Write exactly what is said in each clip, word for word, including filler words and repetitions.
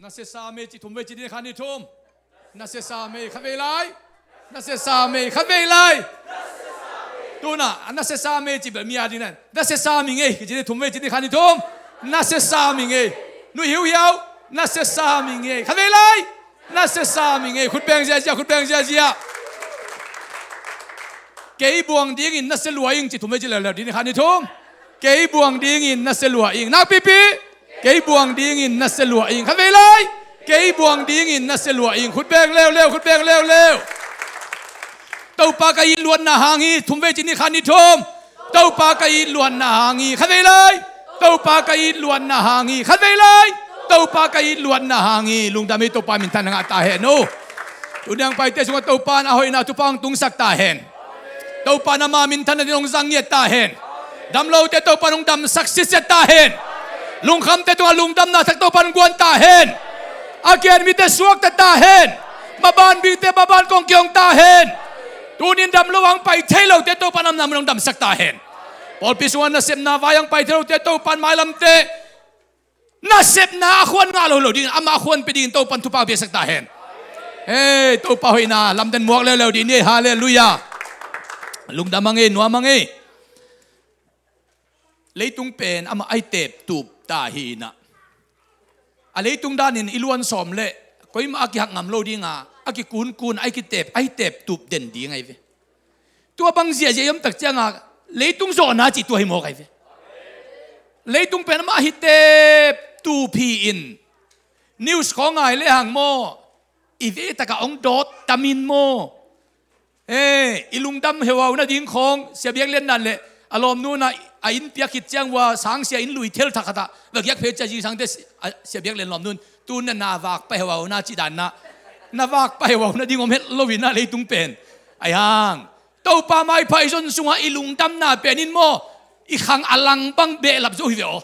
Na sia sam ei ci thum vei ci ding, khat, nih, thum. Na sia sam ei, khat vei lai. Na sia sam ei, khat vei lai. Tuna, na sia sam ei ci bel mi a ding na. Na sia sam ing ei ci ding, thum vei ci ding, khat, nih, thum. Na sia sam ing ei. Nu hiuhiau, na sia sam ing ei, khat vei lai. Na sia sam ing ei. Khut beng ziazia, khut beng ziazia. Kei buang dingin na sia lua ing ci thum vei ci leuleu ding, khat, nih, thum. Kei buang dingin na sia lua ing. Nakpipi. Kei buang dingin na sia lua ing. Khat vei lai. Kei buang dingin na sia lua ing. Khut beng leuleu, khut beng leuleu. Topa ka it luatna hang hi, thum vei ci ni, khat, nih, thum. Topa ka it luatna hang hi, khat vei lai. Topa ka it luatna hang hi, khat vei lai. Topa ka it luatna hang hi. Lungdam ei, Topa minthan na ngah ta hen uh. Tuni a hong paite sungah Topa in a hoihna thupha hong tungsak ta hen. Topa in ama minthanna ding hong zang ngiat ta hen. Damlote Topa in hong damsak siatsiat ta hen. Lungkhamte tungah lungdamna thak Topa in guan ta hen. A gen mite suakta ta hen. Maban bingte maban kong kihong ta hen. Tunin damlo a hong pai thei lote Topa in a omna mun hong damsak ta hen. Pawlpi sungah nasepna vai a hong pai thei lote Topa in mailamte nasepna a khuan ngah lo lo dingin, amah a khuan pia dingin Topa in thupha piaksak ta hen. Hei, Topa hoihna lamdang muak leuleu ding ni. Halleluiah. Lungdam hang ei, nuam hang ei. Leitung pen amah a hi teptup ta hi inah, a leitung danin i luan sawm leh koimah a kihak ngam lo dinga, a kikunkun, a hi kitep, a hi teptup den ding ahi ve. Tua bang ziahziah i om tak cianga leitung zawhna cih tua hi mawk ahi ve. Leitung pen amah a hi teptup hi in, news khawng ngai lehang maw, i ve takah hong dawt tamin maw, eh, i lungdam heuhau nading khawng, Sia Biak Lian dan leh a lawmnu in a inn piak khit ciang ua sangsia inn lui thel thak khatah va giak phei cia zingsangte si-, a, Sia Biak Lian lawmnu in tu na na vak pah heuhau na cih dan na, na vak pah heuhau nading om het lo inah leitung pen. Ahi hang Topa maipha i zon sungah i lungdamna pen in maw, i khang a lang bang behlap zo hi ve aw.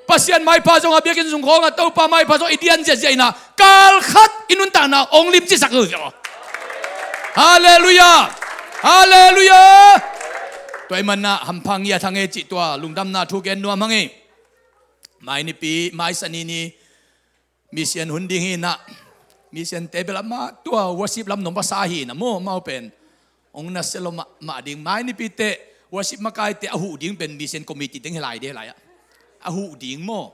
Pasian maipha zongah biakinn sung khawngah Topa maipha zong i dian ziahziah inah kal khat i nuntakna hong limcisak zo hi ve aw. Halleluiah. Halleluiah. Tua ahih manah hampha ngiat hang ei cih tua lungdamna thu gen nuam hang ei. Mai nipi, mai sani ni mission hun ding hi inah, mission te bel amah tua worship lam nuam va sa hi inah maw, amau pen hong nasia lo mahmah ding. Mai nipite worship makaite a huh ding pen mission committee teng hi lai de lai ah. A huh ding maw.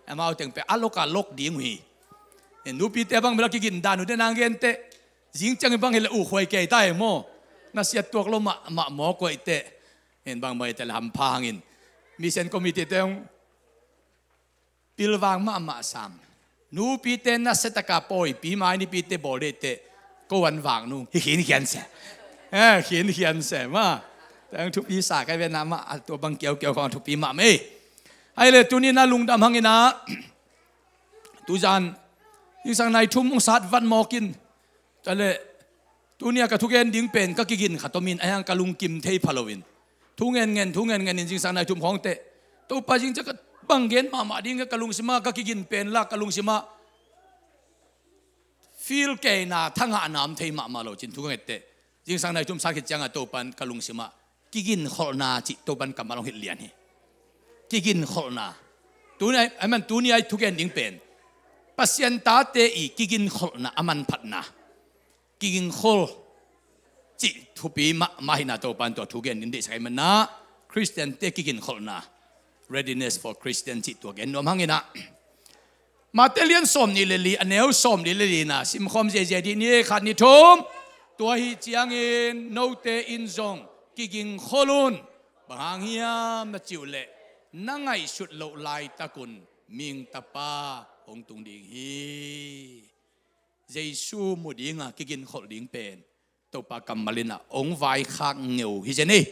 Amau teng pen a lok a lok ding uh hi. Nupite bang bel a kigin dan uh de nang gente. Zing ciang bang hi leh uh khuai kei ta hi maw. Nasia tuak lo mahmah maw kuaite. Hen bang mai te le hampha hangin mission committee te hong pilvang mahmah sam. Nupite nasia taka pawipi mai nipite bawl deihte ko an vak nung hi khinkhian se. Eh, khinkhian se mah. Teng thupi sa kai ve na mah, a tua bang kiaukiau khawng thupi mahmah ei. Hai le tuni na lungdam hang inah, tuzan zingsang nai thum hong sat vat mawk in. Tua leh tuni a ka thugen ding pen ka kigin khat om in, ahi hang ka lungkim thei pha lo in, thu ngenngen, thu ngenngen in zingsang nai thum khawngte Topa zing ciang ka bang gen mahmah ding ka lungsimah ka kigin pen la ka lungsimah feel keina thangahna om thei mahmah lo cin thu ka ngette. Zingsang nai thum sat khit cianga Topa in ka lungsimah kiginkholhna cih Topa in kammal hong hilh lian hi. Kiginkholhna. Tuni ai, ai man tuni ai thugen ding pen Pasian tate i kiginkholhna a manphatna. Kiginkhol cih thupi mahmah hi inah Topa in tua thugen ding deihsak ahih manah Khristiante kiginkholhna, readiness for Christian cih tua gen nuam hang inah. Mate lian sawm nih le li, a neu sawm nih le li na simkhawm ziahziah dih ni, khat, nih, thum. Tua ahi ciangin note in zong kiginkhol un. Bang hang hiam na cih uh leh na ngaihsut loh laitakun mihing Tapa hong tung ding hi. Jesu mu dinga kiginkholh ding pen Topa kammal inah hong vaikhak ngeu hi zen ei.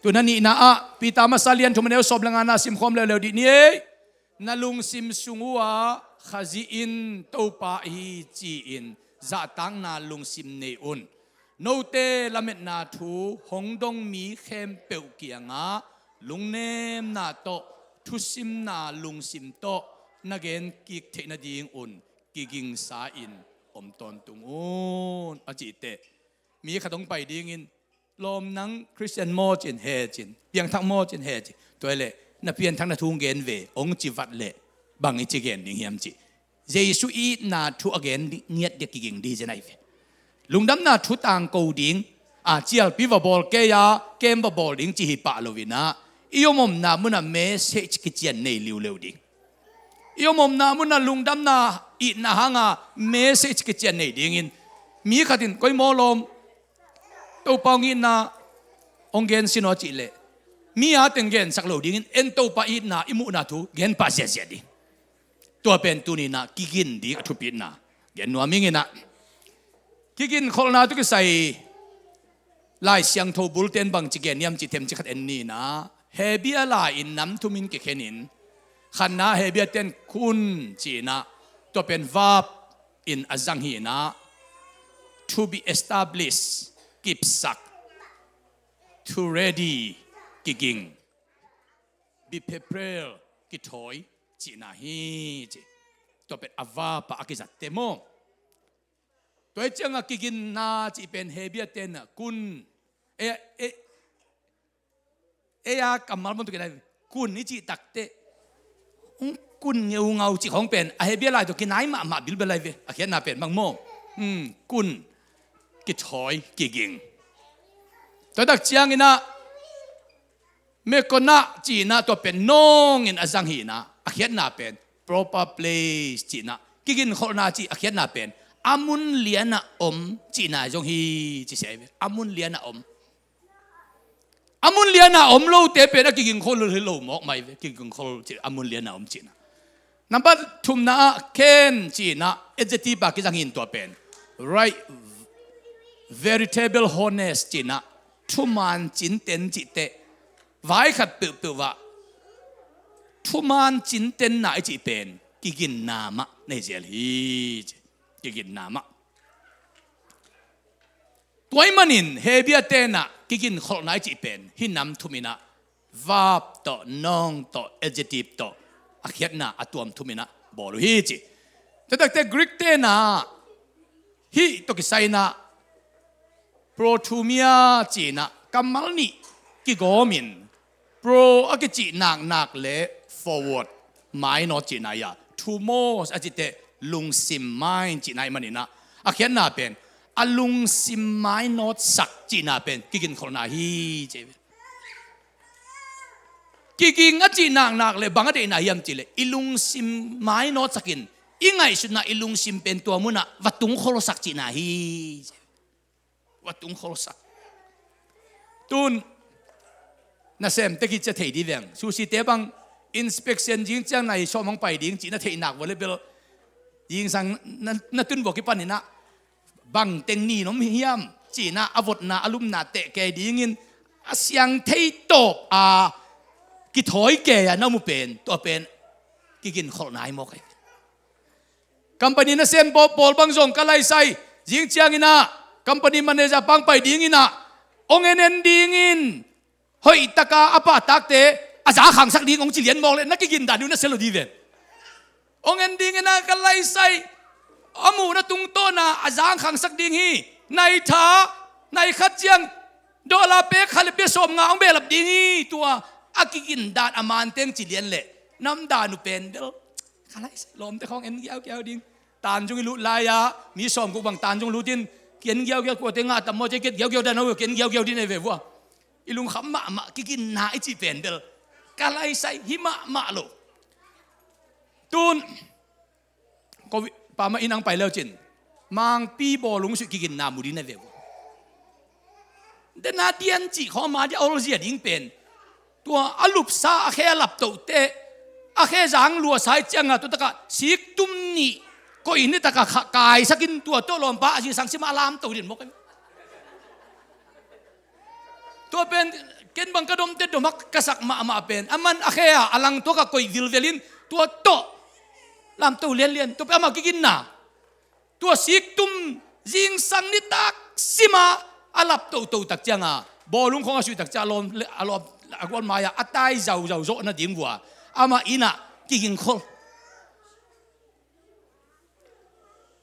Tuna nihna ah Peter masa lian thum a neu sawm le ngana simkhawm leuleu dih ni ei. Na lungsim sung uhah Khazih in Topa ahi ci-in zahtakna lungsim nei un. Note lametna thu hong dong mi khempeuh kiangah lungnemna tawh, thusimna lungsim tawh na gen kik theih nadingun kigingsa in om tawntung un, a cih teh. Mi khat hong pai dingin, lawm nang Khristian maw cin he cin, piangthak maw cin he cin. Tua hi leh na pianthakna thu hong gen ve, hong ci vat leh bang i ci gen ding hiam cih Jesu itna thu a gen ngiat dia kiging dih zen ahi ve. Lungdamna thu tangko ding, a cialpi va bawl kei a kem va bawl ding ci hi pah lo inah, i omomna munah message kician nei liuleu ding. I omomna munah lungdamna itna hanga message kician nei dingin, mi khatin koi mawlawm Topa hong itna hong gen sin aw cih leh, mi a teng gensak lo dingin en Topa itna i muhna thu gen pah ziahziah ding. Tua pen tuninah kigin ding a thupitna gen nuam inginah, kiginkholhna tawh kisai Lai Siangtho bulten bangci gen niam cih themci khat en ninah, Hebia lai-in nam thumin kikhenin, khatna Hebia ten kun cinah, tua pen verb in a zang hinah, to be established, kipsak, to ready, kiging, be prepared, kithawi cihna hi ci. Tua pen a verb a kizatte maw? Tua hi cianga kiginna cih pen Hebia tenah kun, e, e, e a kammal bantuk kinai kun i cih takte, hong kun ngeungau cih khawng pen a Hebia lai tawh kinai mahmah bilbel lai ve. A khiatna pen bang maw? Hmm, kun, kithawi, kiging. Tua tak cianginah mekonah cinah tua pen nawngin a zang hinah, a khiatna pen proper place cinah, kiginkholhna cih a khiatna pen a mun lianah om cihna zong hi ci sia hi ve. A mun lianah om. A mun lianah om lote pen a kiginkhol hi lo mawk mai ve. Kiginkhol cih a mun lianah om cihna. Nambat thumna ah ken cinah adjective a kizang hin tua pen right, veritable honest cinah thuman cinten cihte, vai khat peuhpeuh ah thuman cintenna i cih pen kiginna mah nei zel hi ci. Kiginna mah. Tua ahih manin Hebia tenah kiginkholhna i cih pen hih nam thuminah verb tawh, noun tawh, adjective tawh a khiatna a tuam thuminah bawl uh hi ci. Tua takte Greek tenah hih tawh kisai inah prothumia cinah kammal nih kigawmin, pro a kicih naknak le forward, mai nawt cihna hi a, thumos a cihte lungsim, mind cihna ahih maninah a khiatna pen a lungsim mai nawtsak cihna pen kiginkholhna hi ci. Kiging a cih naknak le bang a deihna hiam cihleh i lungsim mai nawtsakin i ngaihsutna, i lungsim pen tua munah va tungkholsak cihna hi. Va tungkholsak. Tun nasemte kici a thei dih veng. Susite bang inspection zing ciang nai sawm hong pai ding cih na theih nak vua le bel zingsang na, na tun vua kipaninah bang teng nin om hiam cinah a votna a lumna teh kei dingin a siang thei tawp a kithawi kei a na mu pen, tua pen kiginkholhna hi mawk hi. Company nasem pawl bang zong ka laisai, zing cianginah company manager pang pai dinginah hong en en dingin hoihtaka a pahtakte a za khangsak ding hong ci lian mawk le na kigindan uh na sia lo dih ven. Hong en dinginah ka laisai, a muhna tungtawna a za khangsak ding hi. Nai tha, nai khat ciang dollar pek khat le pia sawm nga hong behlap ding hi. Tua a kigindan a manteng ci lian leh namdan uh pen bel ka laisai lawmte khawng en giaugiau ding. Tan zong i lut lai-ah mi sawm guk bang tan zong lutin ki en giaugiau, kuate ngah tam maw ci ki et giaugiau dan a uh ki en giaugiau din ei ve vua. I lungkham mahmah kiginna i cih pen bel ka laisai hi mahmah lo. Tun Covid pama in ang pai leu cin mangpi bawlung suih kiginna mu din ei ve vua. Dena dian cih khawma dia olzia ding pen tua a lupsa a khe a laptohte a khe zang luasa i cianga tua takah sik tum nih koih ni takah kaisakin tua tawh lawmpa a zingsang sima a lamtoh din mawk. Tua pen ken bang ka domte domhak ka sak mahmah pen a man a khe a a langtuakah koih vilvelin tua tawh lamtoh lianlian. Tua pen amah kiginna. Tua sik tum zingsang nitak sima a laptohtoh tak cianga bawlung khawng a suih tak ciang a lawm, a lawm, a gual mai-ah a tai zauzau zawh nading vua amah innah kigingkhol.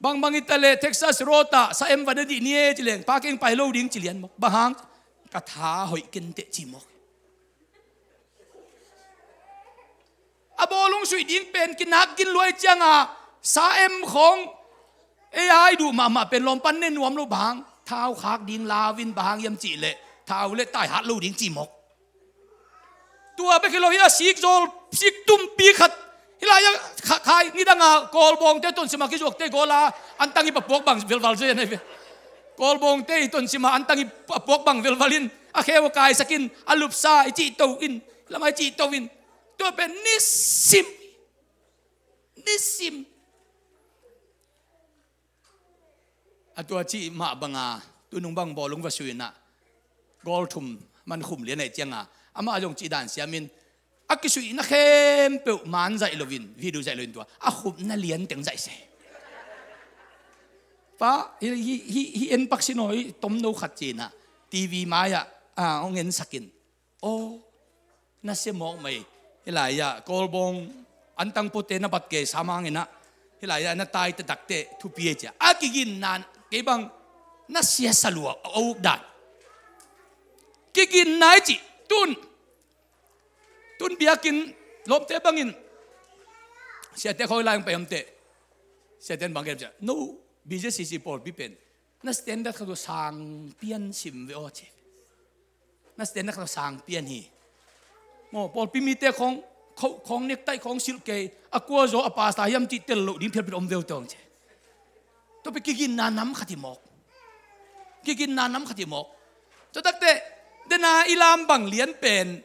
Bangbang i ta leh Texas road ah sa em van a dih ni e ci leng parking pai lo ding ci lian mawk. Bang hang? Ka tha hoih kenteh ci mawk. A bawlung suih ding pen kinak gin luai cianga Sa em khawng, ei a i duh mahmah pen lawm pan ne nuam lo bang, thau khak ding lau in bang hiam cih leh thau le tai hat lo ding ci mawk. Tua bek hi lo hi a, sik zawl, sik tumpi khat. Hi lai a kha-, khai, nidang a Kawlbawngte Tonsim a kizuakte gawl a, antang i papuak bang velval zia nei ve. Kawlbawngte i Tonsim a antang i papuak bang velval in, a kheu a kaisak in, a lupsa i cihto in, lam a i cihto in. Tua pen nisim, nisim. A tua cih mah banga, tunung bang bawlung va suina, gawl thum man khum lian aih cianga, amah zong cih dan siamin, a kisuihna khempeuh man zaih loin, video zaih loin tua, a khupna lian teng zaih se. Pa, hi, hi, hi, hi en pak sinawi, tomno khat cina, T V mai-ah, a, hong ensakin. Aw, na sia mawk mai. Hi lai-ah Kawlbawng antang pute na bat kei sam hangin ah, hi lai-ah na tai taktakte thupi ei cia. A kiginna kei bang na sia salua a uk dan. Kiginna i cih tun. Tun biakinn lawmte bangin siate khawng lai hong pai omte. Siate in bang gen cia. No, B J C C pawlpi pen na standard khat uh sang pian sim ve aw ci. Na standard khat sang pian hi. Maw, pawlpi mite khawng, khawng, khawng nektaih khawng silh kei, a kua zaw a pasta hiam cih tel loh ding phialpil om veu tawng ci. Tua pi kiginna nam khat hi mawk. Kiginna nam khat hi mawk. Tua takte, dena i lam bang lian pen,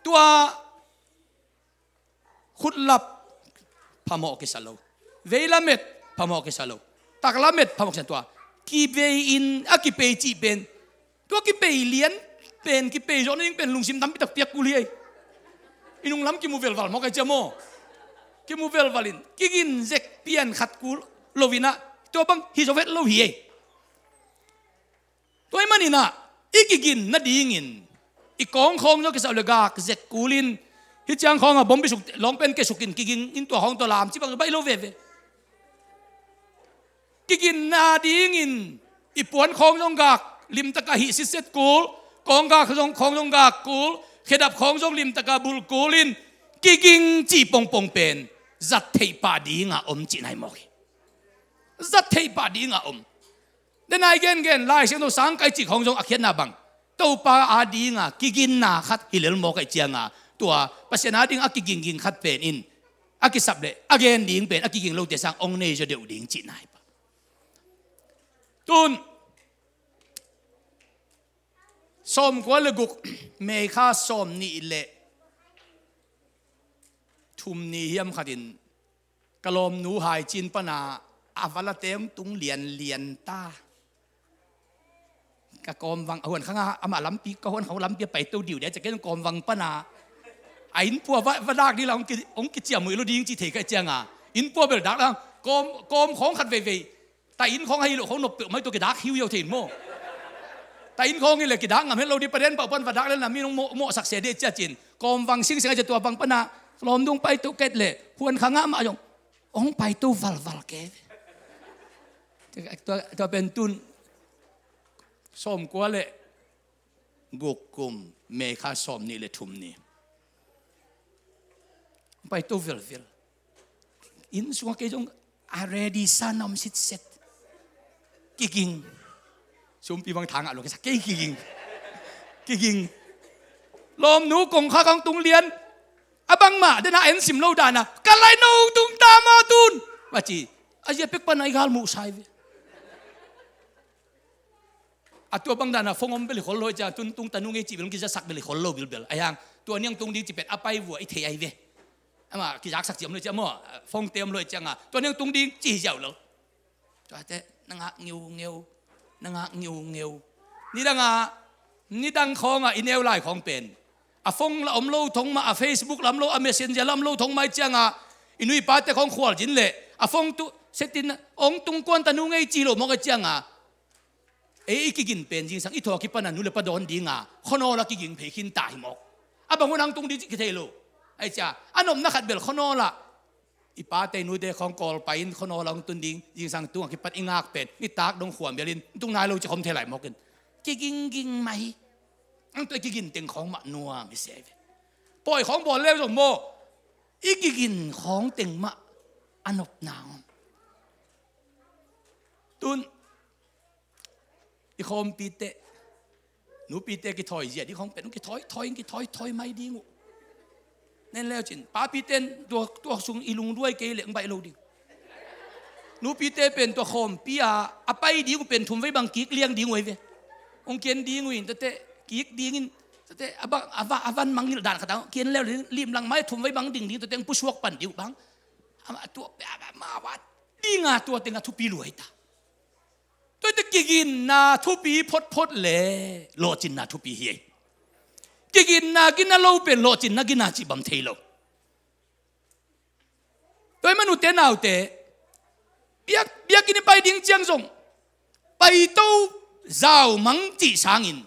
tua khutlap phamawh kisa lo. Vei lamet phamawh kisa lo. Tak lamet phamawh kisa tua. Kivei in a kipei cih pen. Tua kipei lian pen, kipei zawh nading pen lungsim tampi tak piak kul hi ei. I nunglam kimu velval mawk ei cia maw. Kimu velval in. Kigin zek pian khat kul lo in ah. Tua bang hi zo vet lo hi ei. Tua ahih manin ah, i kigin nadingin, i kawng khawng zong kisah uh le gak zek kulin, hih ciang khawng a bombi suk, lawng pen ke sukin kiging in tua khawng tua lam ci bang baih lo veve. Kigin nadingin, i puan khawng zong gak, limtaka hih sitset kul, kawng gak zong, khawng zong gak kul, khedap khawng zong limtaka bul kulin, kiging ci pongpong pen, zat theih pah dinga om ci nai mawk hi. Zat theih pah dinga om. Denai gengen, Lai Siangtho sang kai cik hong zong a khiatna bang. Topa a dinga, kiginna khat hi lel mawk aih cianga. Tua, Pasian a ding a kigingging khat pen in. A kisap le, a gen ding pen, a kiging lote sang ong nei zaw deuh ding cihna hi pa. Tun, sawmkua le guk, May kha sawm nih le thum ni hiam khatin, ka lawmnu hai cin pana a vala teng tung lianlian ta. Ka kawmvang, a huan khanga, amah lampi, ka huan khang lampi a paito diu dia, ciaken kawmvang pana. A innpua va, va dak ding la, hong ki, hong kiciam uh i lo ding ci thei ka cianga. Innpua bel dak la, kawm, kawm khawng khat veivei. Ta inn khawng ahi lo khawng nop peuh mai tua kidak hiu hiau thei in maw. Ta inn khawng hi le kidak ngam het lo di pa den pah pan va dak le na mi nong mawh, mawhsak sia di cia cin. Kawmvang singsing a cia tua vang pana. Lawmnu hong paito ket le. Huan khanga mah zong. Hong paito valval ke. Tua, tua pen tun. Sawmkua le guk kum, May kha sawm nih le thum ni. Paito velvel. Inn sungah kei zong a ready sa na om sitset. Kiging. Sumpi bang thangah lo kisa kei kiging. Kiging. Lawmnu kongkha kang tung lian. A bangmah, dena en sim lo dana. Ka lai no tung ta ma tun. Maci. A zia pek pana i gal muh sai ve. A tua bang dana phone om bel hi khol lo hi cia, tun tung tanu ngei cih bel hong kizasak bel hi khol lo bilbel. Ahi hang, tua niang tung ding cih pen a pai vua i thei ahi ve. Ama kizaksak cih om lo hi cia maw, phone te om lo hi cianga, tua niang tung ding cih hi ziau lo. Tuate, na ngak ngiungeu, na ngak ngiungeu. Nidanga, nidang khawnga i neu lai khawng pen. A phone la om lo thong mah, a Facebook la om lo, a Messenger la om lo thong mah hi cianga, i nu i pate khawng khual zin leh, a phone tu, setin, ong tung kuan tanu ngei ci lo mawk hi cianga, ei i kigin pen zingsang i thawh a kipana nu le pa dawn dinga, khuanawl a kiging phei khin ta hi mawk. A bang hun hang tung ding cih kithei lo. Ahi cia, a nopna khat bel khuanawl a. I pate i nute khawng kawl pai in khuanawl a hong tun ding, zingsang tung a kipan i ngak pen, nitak dong khuam bialin, tung nai lo ci khawm thei lai mawkin. Kigingging mah hi. Ang tua i kigin teng khawng mah nuam hi se ve. Pawi khawng bawl leu zong maw. I kigin khawng teng mah. a nopna om. Tun i khawmpite, nupite kithawi zia ding khawng pen kithawi, thawi, kithawi, thawi mai ding uh. Nen leu cin papite in tua, tua sung i lungduai kei leh hong baih lo ding. Nupite pen tua khawmpi a a pai ding uh pen thumvei bang kik liang ding uh ei ve. Hong kian ding uh in tate kik dingin tate a bang a va, a van mangngilh dan khat a hong kian leu limlang mai thumvei bang ding ding tate hong pusuak pan ding uh bang. Ama tua pe ama vat dinga tua tenga thupi luai ta. Tua te kiginna thupi photphot le lawhcinna thupi hi ei. Kiginna gina lo pen lawhcinna gina cih bang thei lo. Tua i manute naute biak, biakinn i pai ding ciang zong paito zaumang cih sangin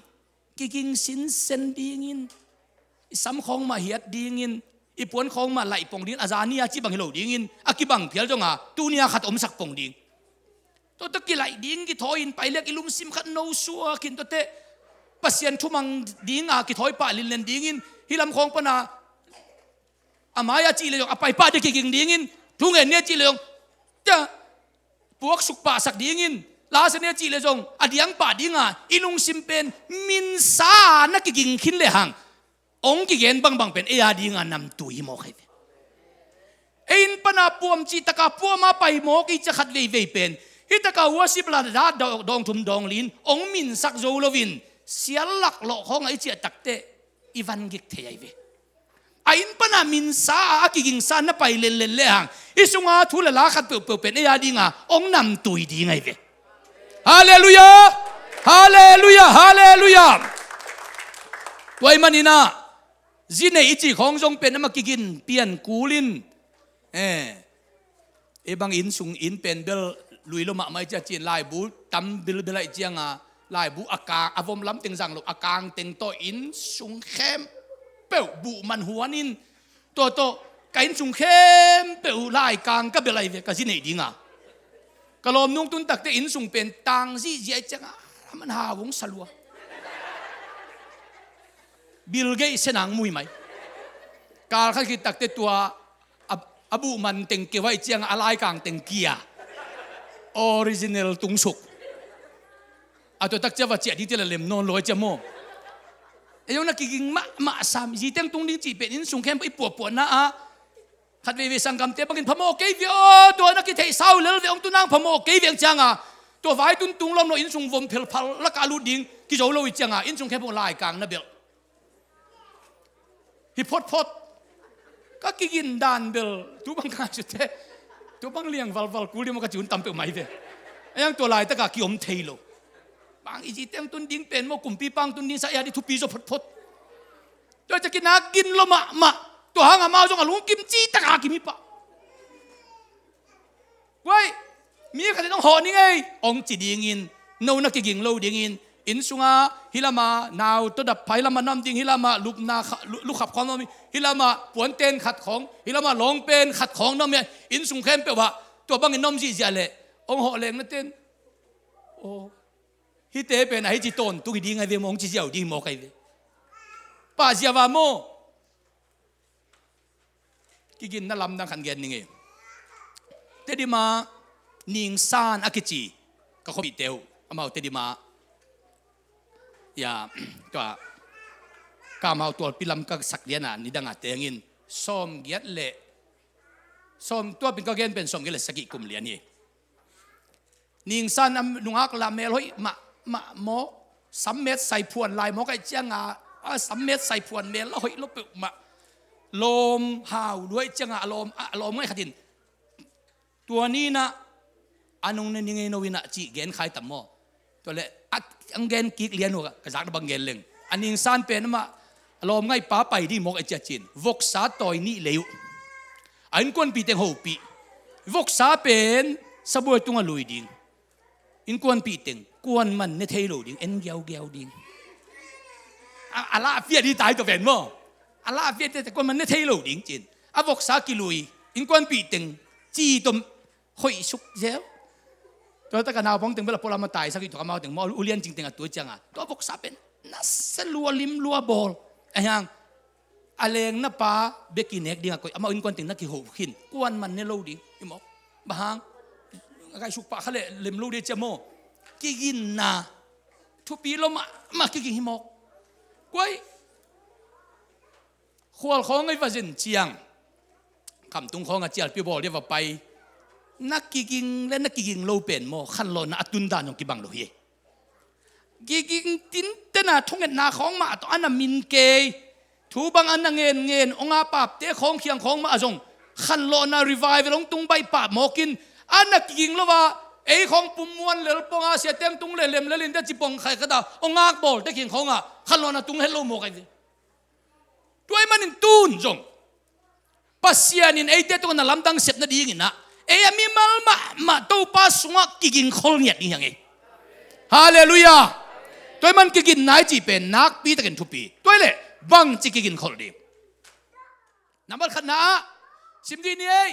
kiging sinsen dingin i sam khawng mah hiat dingin i puan khawng mah laih pong dingin a zani a cih bang hi lo dingin a kibang phial zonga tuni a khat omsak pong ding. Tuate kilaih ding kithawi in pai lek i lungsim khat no suak in tuate Pasian thumang dinga kithawi pah linlen dingin hih lam khawng pana a mai a cih le zong a pai pah ding kiging dingin thungen ni a cih le zong tia puaksuk pahsak dingin lasa ni a cih le zong a diang pah dinga i lungsim pen minsa na kiging khin le hang hong kigen bangbang pen ei a dinga namtui hi mawk hi ve. Ei in pana puam cih taka puama pai mawk i cia khat veivei pen hih taka worship la da dawng thum dawng lin hong minsak zo loin sial lak lawh khawng a i ciah takte i van gik thei ahi ve. A in pana minsa a a kigingsa na pai lenlen le hang hih sunga thu le la khat peuhpeuh pen ei a dinga hong namtui ding ahi ve. Halleluiah. Halleluiah. Halleluiah. Tua i maninah zi neih i cih khawng zong pen ama kigin pian kulin eh ei bang inn sung inn pen bel lui lo mahmah i cia cin laibu tam bilbil aih cianga laibu a kang a vom lam teng zang lo a kang teng tawh inn sung khempeuh buh man huanin tua tawh ka inn sung khempeuh laikang ka bel ahi ve ka zi neih dinga. Ka lawm nung tun takte inn sung pen tang zihziah aih cianga a man hau hong salua. Bill Gates senang mui mai. Kal khat khit takte tua a, a buh man teng keu aih cianga a laikang teng kia. Original tungsuk. A tua tak cia va ciah ding tila lem nawn lo aih cia maw. Ei zong na kiging mahmah sam ziteng tung ding cih pen inn sung khempeuh i puahpuahna ah khat veivei sanggamte bangin phamawh kei ve aw tua na kitheih sau lel ve hong tunang phamawh kei ve ang cianga tua vai tun tung lom lo inn sung vom phelphal laka lut ding kizo lo i cianga inn sung khempeuh laikang na belh. Hi photphot ka kigin dan bel tu bang ka sute tu bang liang valval kul ding maw ka ci hun tam peuh mai ve. Ayang tua laitaka kiom thei lo. Bang i ziteng tun ding pen maw kumpi pang tun ding sa i hadi thupi zaw photphot. Tua i cakina gin lo mahmah tua hang amau zong a lungkim citaka kimi pah. Guai mi khatin hong hawh ning ei hong ci dingin no na kiging lo dingin inn sunga hilama nau tawh dap pha hilama nam ding hilama lupna lukhap khawng nam hilama puanten khat khawng hilama lawngpen khat khawng nam inn sung khempeuh ah tua bangin nom zihziah leh hong hawh leng na ten. Aw hite pen a hici tawntung hi ding ahi ve maw hong ci ziau ding hi maw kai ve. Pah ziava maw. Kiginna lamdang khan gen ning ei. Tedima Ningsan a kici ka khuapihte uh amau Tedima ya tua ka amau tualpi lam ka sak liana nidanga tengin sawm giat le sawm tuapin ka gen pen sawm giat le sagih kum lian hi. Ningsan a nungak la mel hoih mahmah mawk sammet saiphuan lai mawk aih cianga a sammet saiphuan mel a hoih lo peuhmah lawm hau luaih cianga a lawm a lawm ngaih khatin tua ninah a nung ne ni ngei no inah cih gen khai tam maw. Tua le a ang gen kik lian uh ka zakna bang gen leng a Ningsan pen amah a lawm ngaihpa pai ding mawk aih ciacin voksa tawi nih lei uh a innkuanpih teng hopih voksa pen sabuai tunga lui ding. Innkuanpih teng kuanman ne thei lo ding en giaugiau ding. A lah fiat hi tai tua pen maw. A lah fiat hi tai kuanman ne thei lo ding cin a voksa kilui innkuanpih teng ci tom hoih suk zel. Tua taka naupang teng bela polam a taisak hi tua kamau teng maw ulian cing teng a tua cianga tua voksa pen nasa lua lim lua bawl. Ahiang a leng na pa beki nek ding a koih amau innkuan teng na kiho khin kuanman ne lo ding. I maw Bang hang? Ngaihsuk pah kha leh lem lo ding cia maw. Kiginna thupi lo mahmah, kiging hi mawk. Kuai, khual khawng a i va zen ciang, khamtung khawng a cialpi bawl ding a va pai, na kiging le na kiging lo pen maw, khanlawhna a tun dan zong kibang lo hi. Kiging tinten a thungetna khawng mah tawh a na min kei. Thu bang a na ngenngen, hong a papte khawng khiang khawng mah a zong khanlawhna revival hong tung baih pah mawk in, a na kiging lo a, ei khawng pummuan lel pong a, sia teng tung leh lem lel in te ci pong khai khat a, hong ngak bawlte khiang khawng a khanlawhna tung het lo mawk ahi ve. Tua ahih manin tun zong Pasian in eite tungah na lamdang sep nadingin ah, ei a mimal mahmah Topa sungah kiging khol ngiat ding hi hang ei. Halleluiah. Tua ahih man kiginna i cih pen nakpi takin thupi. Tua ahih leh bangci kiging khol ding? Nambat khatna ah sim dih ni ei.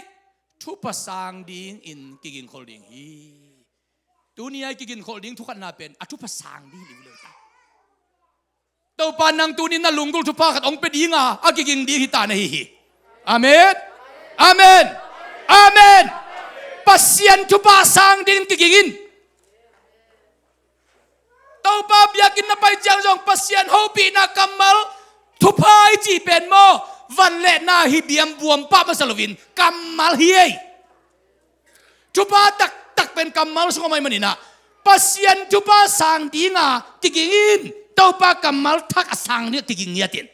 Thupha sang dingin kiging khol ding hi. Tuni a i kiging khol ding thu khatna pen a thupha sang ding hi lo ta. Topa nang tuni na lunggulh thupha khat hong pia ding a, a kiging ding hi ta na hi hi. Amen. Amen. Amen. Pasian thupha sang dingin kiging in. Topa biakinn na pai ciang zong Pasian hopihna kammal, thupha i cih pen maw, van le na hi biam buam pah masa loin kammal hi ei. Thupha taktak pen kammal sung om ahih manin ah, Pasian thupha sang ding a kiging in, Topa kammal thak a sang ding a kiging ngiat in.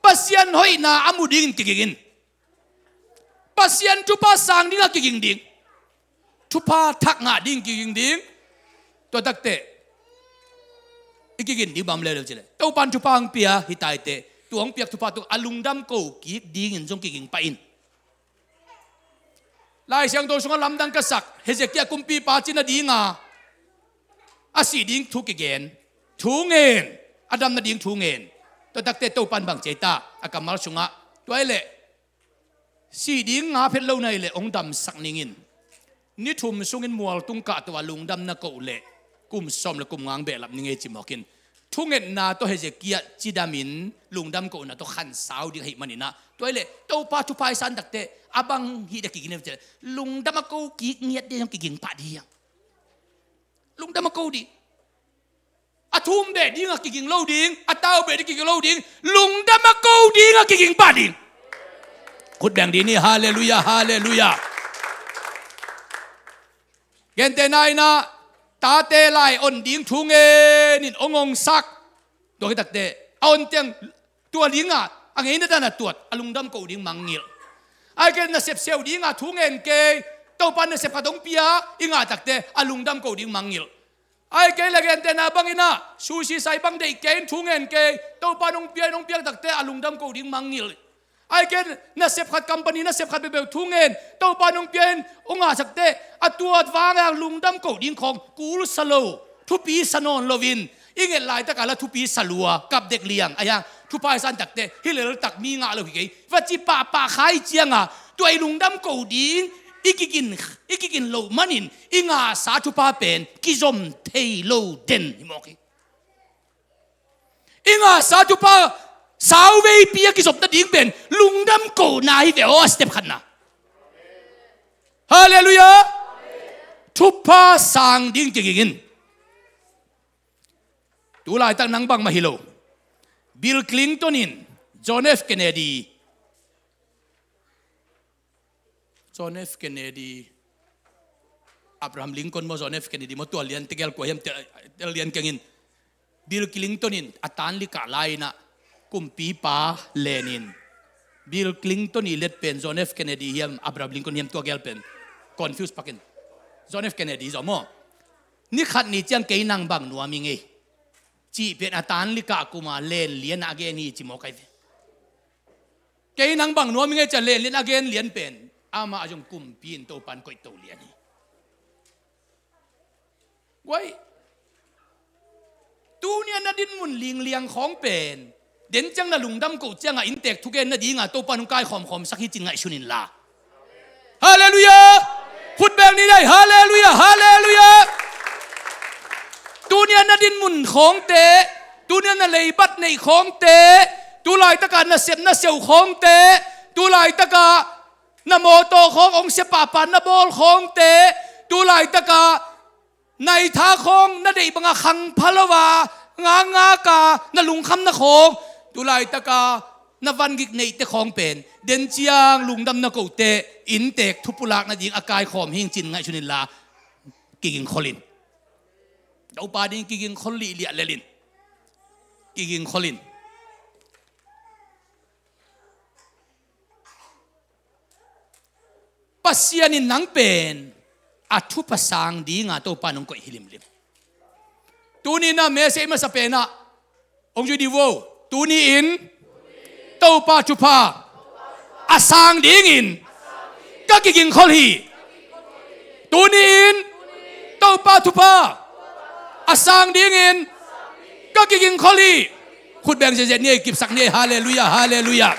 Pasian hoihna a mu dingin kiging in. Pasian thupha sang ding a kiging ding. Thupha thak ngah ding kiging ding. Tua tak teh i kiging ding bang om leuleu ci leh, Topa in thupha hong pia hi ta ei teh, tua hong piak thupha tawh a lungdam ko kik dingin zong kiging pah in. Lai Siangtho sungah lamdang ka sak, Hezekiah kumpipa cina ding a, a sih ding thu kigen, thu ngen, a dam nading thu ngen. Tua tak teh Topa in bang ci ei ta a kammal sungah, tua ahih leh sih ding nga phet lo na hih leh hong damsak ning in. Ni thum sungin mualtung kah tawh a lungdam na koh leh kum sawm le kum nga hong behlap ning ei ci mawk in. Thungetna tawh Hezekiah cidamin lungdam kohna tawh khansau ding ahih manin ah, tua ahih leh Topa thupha i san tak teh a bang hih ding a kiging ding, lungdam a ko kik ngiat ding zong kiging pah ding hi hang. Lungdam a ko ding. A thum beh ding a kiging lo ding, a tau beh ding kiging lo ding, lungdam a ko ding a kiging pah ding. Khut beng dih ni, halleluiah, halleluiah. Gentehna in ah, tate lai on ding thu ngen in hong ongsak. Tua khit tak teh a on ciang tua ding a, a ngeina dan a tuat, a lungdam ko ding mangngilh. Ahih kei leh nasep seu ding a thu ngen kei, Topa nasep khat hong pia i ngah tak teh a lungdam ko ding mangngilh. Ahih kei leh gentehna bangin ah, sushi sai bang deih kei in thu ngen kei, Topa in hong pia in hong piak tak teh a lungdam ko ding mangngilh. Ahih kei leh nasep khat, company nasep khat peuhpeuh thu ngen, Topa in hong pia in hong ngahsak teh a tuat vang a lungdam ko ding khawng kul sa lo, thupi sa nawn loin, i nget laitak a la thupi sa lua, kap dek liang, ahih hang thupha i san tak teh hi lel tak, mi ngah lo hi kei, va ci pahpah kha i ciang a, tua i lungdam ko ding i kiging, i kiging loh manin i ngahsa thupha pen kizom thei lo den hi mawk hi. I ngahsa thupha sauveipi a kizop nading pen lungdam kohna hi ve aw, a step khatna. Halleluiah. Thupha sang ding kiging in. Tu laitak nang bangmah hi lo, Bill Clinton in John F Kennedy, John F Kennedy, Abraham Lincoln maw, John F Kennedy maw, tua lian tegel kua hiam, tel lian keng in. Bill Clinton in a tanlikah lai-in ah kumpipa len in, Bill Clinton i let pen John F Kennedy hiam, Abraham Lincoln hiam, tua gel pen confuse pak in. John F Kennedy zaw maw. Ni khat ni ciang kei nang bang nuam ing ei, cih pen a tanlikah kum a len lian a gen hi ci mawk ahi ve. Kei nang bang nuam ing ei ci a len lian a gen lian pen, amah zong kumpi in Topa in koihto lian hi. Guai, tuni a na dinmun lingliang khawng pen, den ciang na lungdam koh ciang a inntek thugen nading a Topa in hong kaikhawmkhawm sak hi cin ngaihsun inla. Halleluiah. Khut beng ni dai, halleluiah, halleluiah. Tuni a na dinmun khawngte, tuni a na leibat neih khawngte, tu laitak a nasep na seu khawngte, tu laitak a Na mawtaw khawng hong sia pahpah na bawl khawngte, tu laitakah na itha khawng na deih bangah khangpha lo a ngakngak a na lungkhamna khawng, tu laitakah na vangik neihte khawng pen den ciang lungdam na kote inntek thupulak nading a kaikhawm hing cin ngaihsun inla, kigingkhol in. Topa ding kigingkhol lihliah lel in. Kigingkhol in. Pasian in nang pen a thupha sang dinga Topa nong koih hi limlim. Tuni-in a message masa penah hong zui dih vo. Tuni-in Topa thupha a sang dingin ka kigingkhol hi. Tuni-in Topa thupha a sang dingin ka kigingkhol hi. Khut beng ziahziah ni ei, kipsak ni ei. Halleluiah, halleluiah.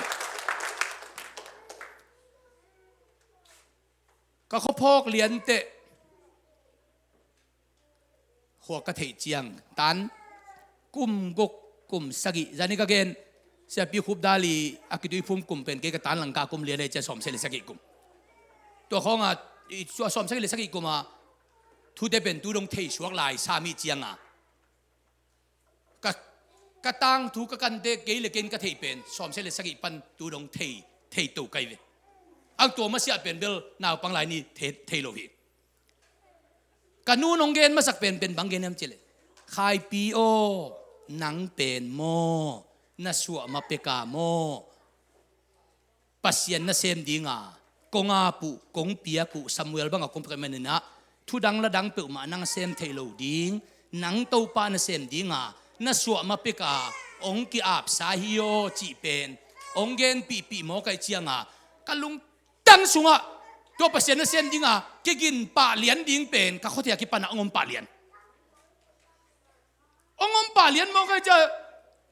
Ka khuaphawk lianteh khua ka theih ciang tan kum guk, kum sagih, zani ka gen, Siapi Khup Dali a kituiphum kum pen kei ka tan langka kum lian ei cia, sawmsagih le sagih kum. Tua khawngah i tua sawmsagih le sagih kumah thute pen tu dong thei suak lai sa mi cianga ka, ka tangthu ka kante kei le kei in ka theih pen sawmsagih le sagih pan tu dong thei, thei to kai ve. Ang tua masiah pen bel naupang lai ni thei, thei lo hi. Ka nu nong gen masak pen pen bang gen hiam cileh, Khaipi aw, nang pen maw na suah ma peka maw Pasian nasem dinga kong ap uh, kong piak uh Samuel banga kong piak uh maninah thudang ladang peuhmah nang sem theih lo ding, nang Topa nasem dinga na suah ma peka hong ki-apsa hi aw cih pen hong genpihpih mawk ahih cianga ka lungtang sungah tua Pasian nasem dinga kigin pah lian ding pen ka khuathia kipana hong om pah lian. Hong om pah lian mawk ahih ciah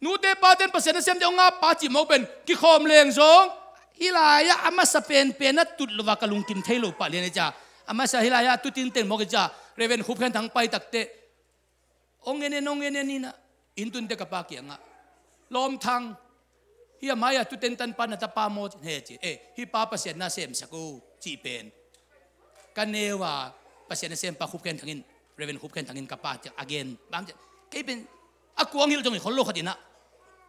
nute paten Pasian nasemte hong ap pah cih mawk pen kikhawm leng zong hih lai-ah a masa penpen a tut lo a ka lungkim thei lo pah lian ahih ciah a masa hih lai-ah tutin teng mawk ahih ciah Reverend Khup Khen Thang pai takteh hong en en, hong en en inah inn tunte ka pa kiangah, Lawm Thang, hih a mai-ah tuten tanpa na tapa maw he ci. Eh, hih pa Pasian nasemsak o cih pen ka neu a Pasian nasempa Khup Khen Thang in, Reverend Khup Khen Thang in ka pa ciang a gen bang ciah kei pen a kuang hilh zong i khol lo khat inah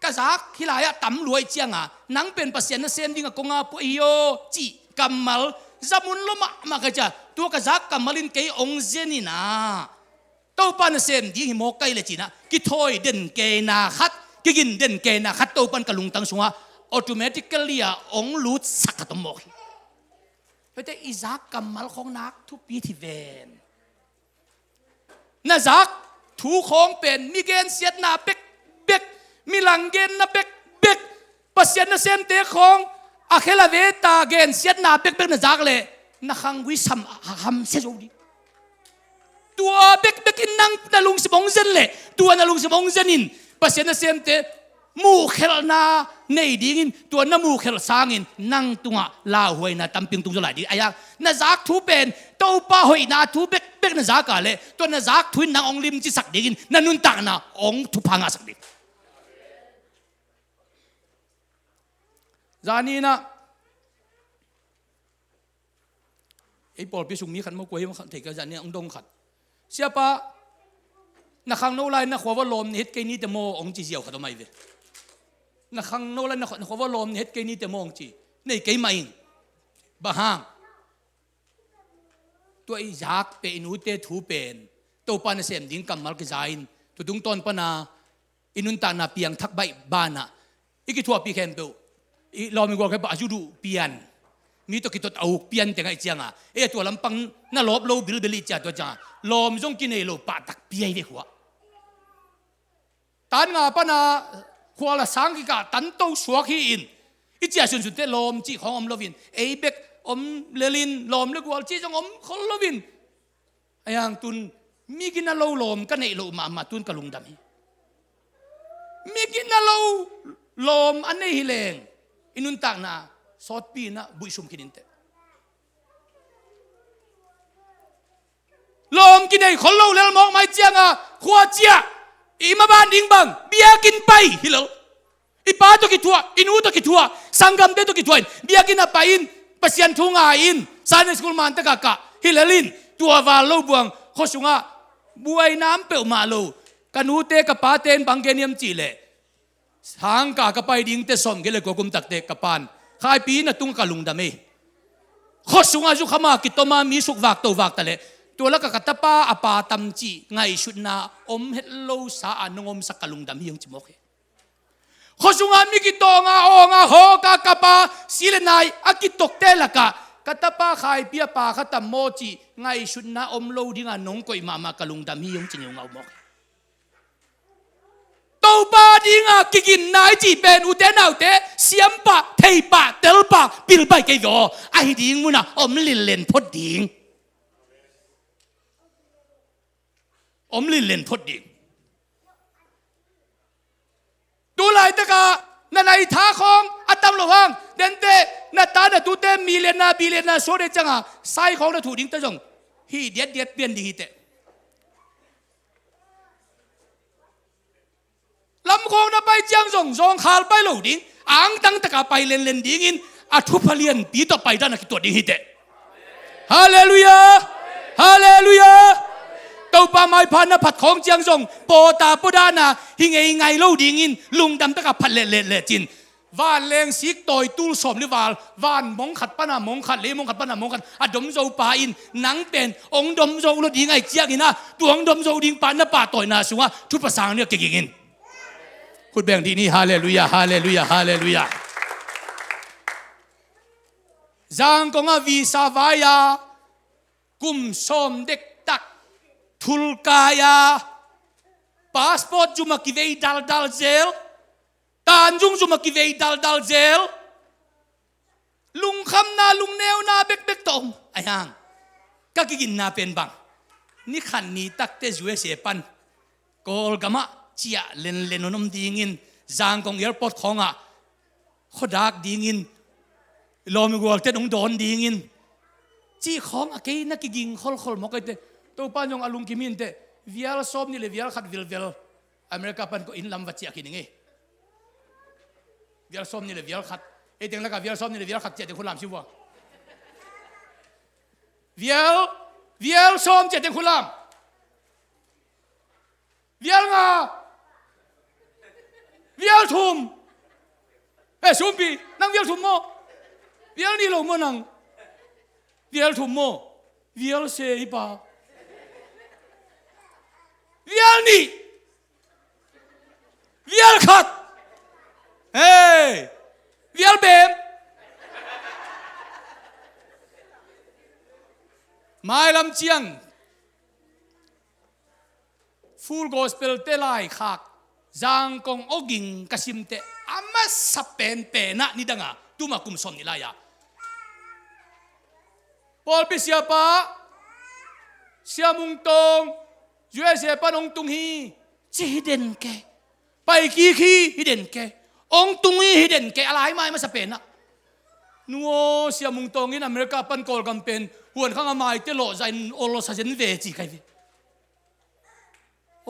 ka zak hih lai-ah tam lua ahih cianga nang pen Pasian nasem dinga kong ap uh hi aw cih kammal za mun lo mahmah ka hih ciah tua ka zak kammal in kei hong zen inah Topa nasem ding hi mawk ka hih leh cinah kithawi den keina khat, kigin den keina khat Topa in ka lungtang sungah automatically a hong lutsak khat om mawk hi. Tuate i zak kammal khawng nak thupi hi ven. Na zak thu khawng pen mi gensiatna bekbek, mi langgenna bekbek, Pasian nasemte khawng a khel a veta gensiatna bekbek na zak leh na khanggui sam a hamsia zo ding. Tua bekbek in nang na lungsim hong zen leh tua na lungsim hong zen in Pasian nasemte muhkhelhna nei dingin tua na muhkhelh sangin nang tungah lauhuaina tampi hong tung zaw lai ding. Ahi hang na zak thu pen Topa hoihna thu bekbek na zak a leh tua na zak thu in nang hong limcisak dingin na nuntakna hong thupha ngahsak ding. Zani inah ei pawlpi sung mi khat maw kua hi maw khat thei ka zan ni a hong dong khat. Siapa, na khangno lai na khuava lawm na het kei nite maw hong ci ziau khat om ahi ve. Na khangno lai na khua, na khuava lawm na het kei nite maw hong ci. Nei kei mah ing. Bang hang? Tua i zak pen i nute thu pen Topa nasem ding kammal kiza in tutung tawn pana i nuntakna piangthak baih banah i kithuahpih khempeuh, i lawm i gual khempeuh a zu duh pian, mi tawh kitot a uk pian teng ahih cianga ei a tua lampang na lawp lo bilbil i cia tua cianga lawm zong kinei lo pahtak piai ve khua. Tan nga pana khual a sang kikah tanto suak hi-in i cia sunsunte lawm cih khawng om loin ei bek om lelin lawm le gual cih zong om khol loin Ahi hang tun mi gina lo lawm ka neih loh mahmah tun ka lungdam hi. Mi gina lo lawm a nei hi leng i nuntakna sawtpi inah buihsum khin inteh. Lawm kinei khol lo lel mawk mai cianga khua ciah i maban ding bang biakinn pai hi lo. I pa tawh kithuah, i nu tawh kithuah, sanggamte tawh kithuah in biakinn a pai in Pasian thu ngai in, Sunday school man taka kah hi lel in, tua val lo buang, khua sungah buaina om peuhmah lo. Ka nute ka pate in bang gen hiam cih leh, sangkah ka pai ding teh sawmgiat le kua kum takte ka pan Khaipi na tung ka lungdam ei. Khua sungah zukham a kitom a mi sukvak tovak ta leh, tua lakah ka tapa a pa tam cih ngaihsutna om het lo sa a nong omsak ka lungdam hi hong ci mawk hi. Khua sungah mi kitawng a awng a hawk a kap a si le nai a kitokte lakah ka tapa Khaipi a pa kha tam maw cih ngaihsutna om lo ding a nong koih mahmah ka lungdam hi hong ci ngeungau mawk hi. Topa dinga kiginna i cih pen, ute naute, siampah, theipah, telpah, pilpah kei ve aw. Ahi ding munah om linlen phot ding. Om linlen phot ding. Tu laitakah na naitha khawng a tam lo hang, dente, na ta na tute millionaire, billionaire suak dei cianga sai khawng na thuh ding ta zong hi diatdiat pian ding hi teh. Lam khawng na pai ciang zong zawngkhal pai lo ding, angtang taka pai lenlen dingin a thupha lianpi tawh pai dan a kituat ding hi teh. Halleluiah. Halleluiah. Topa maipha na phat khawng ciang zong pawta pawdana hi ngeingai lo dingin lungdam taka phat lehlehleh cin. Vanleng sik tawi tul sawm li val, van mong khat pana mong khat, lei mong khat pana mong khat a dom zo pa in, nang pen ong dom zo lo ding ahi ciangin a, tua ong dom zo ding pa na pahtawina sungah thupha sang ni a kiging in. Khut beng dih ni. Halleluiah, halleluiah, halleluiah. Zangkong a visa vai a kum sawm dektak thulkai a, passport zum a kivei daldal zel, Tanzung zum a kivei daldal zel, lungkhamna lungneuna bekbek tawh om ahi hang, ka kiginna pen bang, ni khat ni takte U S A pan Kawlgamah ciah lenlen hong om dingin, Zangkong airport khawngah khuadak dingin, lawmgualte nong dawn dingin cih khawng a kei na kiging kholkhol mawk ahi teh. Topa zong a lungkim hi in teh, vial sawm nih le vial khat vilvel America pan ko inn lam va ciah khin ing ei. Vial sawm nih le vial khat. Ei teng lakah vial sawm nih le vial khat ciah teng khun lam si vua. Vial, vial sawm ciah teng khun lam. Vial nga. Vial thum. Eh, sumpi, nang vial thum maw? Vial nih lo maw nang? Vial thum maw? Vial se i pa. Vial nih. Vial khat. Hei. Vial bem. Mailam ciang Full Gospel te laikhak Zangkong awging ka simte a masa penpenah nidanga tuma kum sawm nih lai-ah pawlpi siapa Sia Mung Tawng U S A pan hong tung hi ci hi den ke. Pai kik hi hi den ke. Hong tung hi hi den ke. A laimai masa penah, nu aw, Sia Mung Tawng in America pan Kawlgam pen huan khang a maite lawhzah in awlsa zen ve ci kai ve.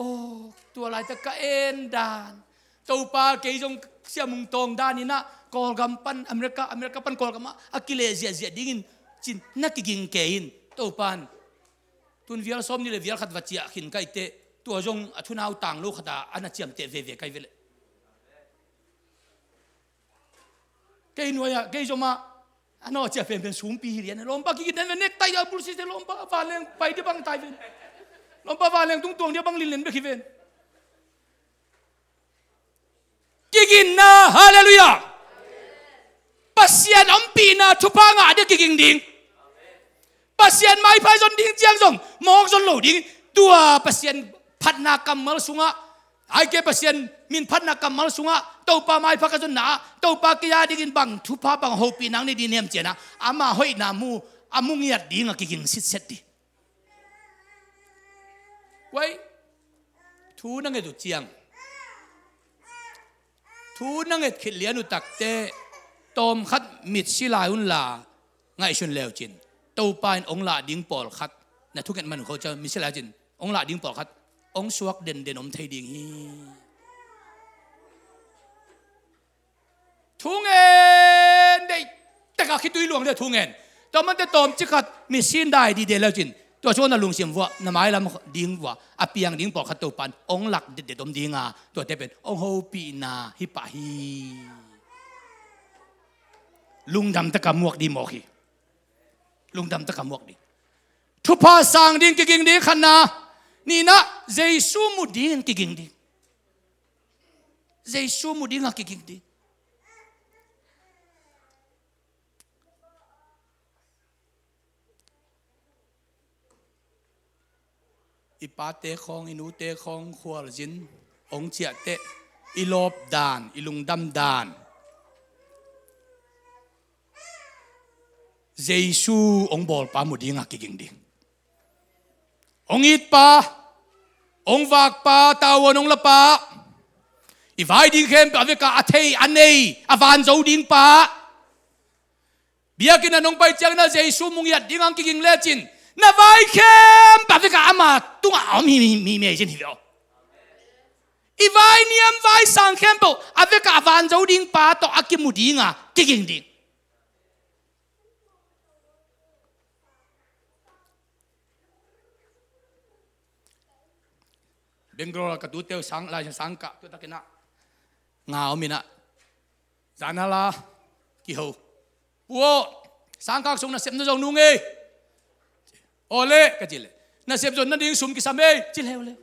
Aw, tua laitak ka en dan. Topa kei zong Sia Mung Tawng daninah Kawlgam pan America, America pan Kawlgamah a kileh ziahziah dingin cin na kiging kei in. Topan tun vial sawm nih le vial khat va ciah khin kaite, tua zong a thunau tang lo khata a na ciamteh veve kai veleh. Kei nuai-ah, kei zomah a nawh a ciah penpen sumpi hi lian. Lawmpa kigin den ve, nektai a bulsite lawmpa vanleng pai dia bang tai ven. Lawmpa vanleng tungtuang dia bang linlen bek hi ven. Kiginna, halleluiah. Pasian ompihna thupha ngah dia kiging ding. Pasian maipha zon ding ciang zong mawk zon lo ding. Tua Pasian phatna kammal sungah, aike Pasian min phatna kammal sungah Topa maipha ka zonna ah Topa kei a dingin bang thupha bang hopih nang nei ding hiam cianah, ama hoihna mu, a mu ngiat dingah kiging sitset dih. Kuai thu na nget uh ciang, thu na nget khit lian uh takte tawmkhat mitsi lai unla ngaihsun leucin, Topa in ong lah ding pawlkhat, na thunget man uh kho ciang mitsi lai cin ong lah ding pawlkhat ong suak denden om thei ding hi. Thungen deih takah Khitui luang le thu ngen. Tua mante tawmcik khat mi sin dai dide leu cin, tua sung na lungsim vua, na mailam ding vua a piang ding pawlkhat Topan ong lak detdet om dinga, tuate pen ong hopihna hi pah hi. Lungdam taka muak ding mawk hi. Lungdam taka muak ding. Thupha sang ding kiging ding khatna. Nihna, Jesu mu dingin kiging ding. Jesu mu dinga kiging ding. I pate khawng, i nute khawng khualzin hong ciahteh, i lawp dan, i lungdam dan, Jesu hong bawlpa mu dinga kiging ding. Hong itpa, hong vakpa, tavuan hong lapa, i vai ding khempeuh a veka a thei, a nei, a vanzo dingpa. Biakinn ah nong pai ciangin a Jesu mu ngiat ding hong kiging lecin, na vai khempeuh a veka ama tungah a om hi, hi, hi, hi, hi ve aw. I vai niam vai sang khempeuh a veka a vanzo dingpa tawh a kimu dinga kiging ding. Bangalore ka tute uh sang, lai sang kah, tua takin ah nga om in ah, zan a la kiho. Pu aw, sang kah sung nasep na zon nung ei. Aw le, ka ci le. Nasep zon nading sum kisam ei, ci le, aw le.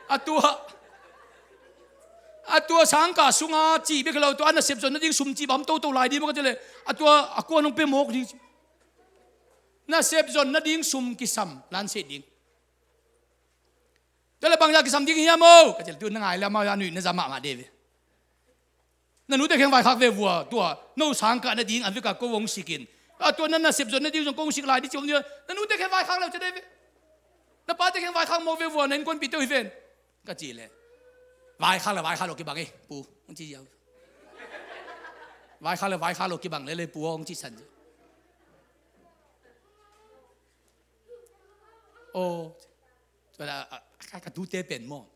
A tua, a tua sang kah sunga ci bek hi lo, tua nasep zon nading sum ci bang toto lai ding maw, ka ci le. A tua a kua nong pe mawk ding ci. Nasep zon nading sum kisam, lan se ding. Tua le bangzah kisam ding hiam aw, ka ci le. Tu na ngai le amau a nuih na za mahmah de ve. Na nute kheng vaikhak ve vua, tua no sang kah nading a veka ko hong sikin, a tua na nasep zon nading zong ko hong sik lai ding ci om ding. Na nute kheng vaikhak le uh ci de ve. Na pate kheng vaikhak mawk ve vua, na innkuanpihte uh hi ven, ka ci le. Vaikhak le vaikhak lo kibang ei pu, hong ci ziau. Vaikhak le vaikhak lo kibang lele pu, hong ci san ziau. Aw. Tua a, a, a, ka tute pen maw,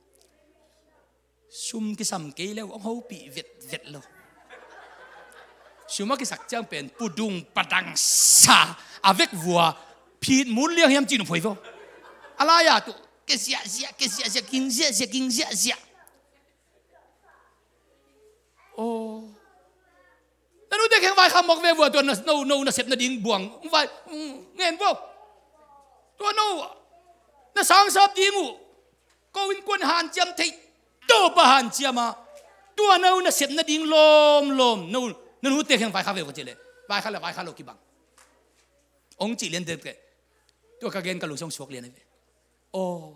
sum kisam kei le uh hong hopih vetvet lo. Sum a kisak ciang pen pudung padang sa a vek vua, phit mun liang hiam cih nop hoi vo. A lai-a tu ke ziahziah, ke ziahziah, ging ziahziah, ging ziahziah. Aw. Na nute kheng vaikhak mawk ve vua, tua na, no, no nasep nading buang vai, ngen vo. Tua no na sangsap ding uh ko innkuan hanciam thei, Topa hanciam a, tua no nasep nading lawmlawm, no, na nute kheng vaikhak ve vo ci le. Vaikhak le vaikhak lo kibang, hong ci lian dek le. Tua ka gen ka lungsim suak lian a ve. Aw.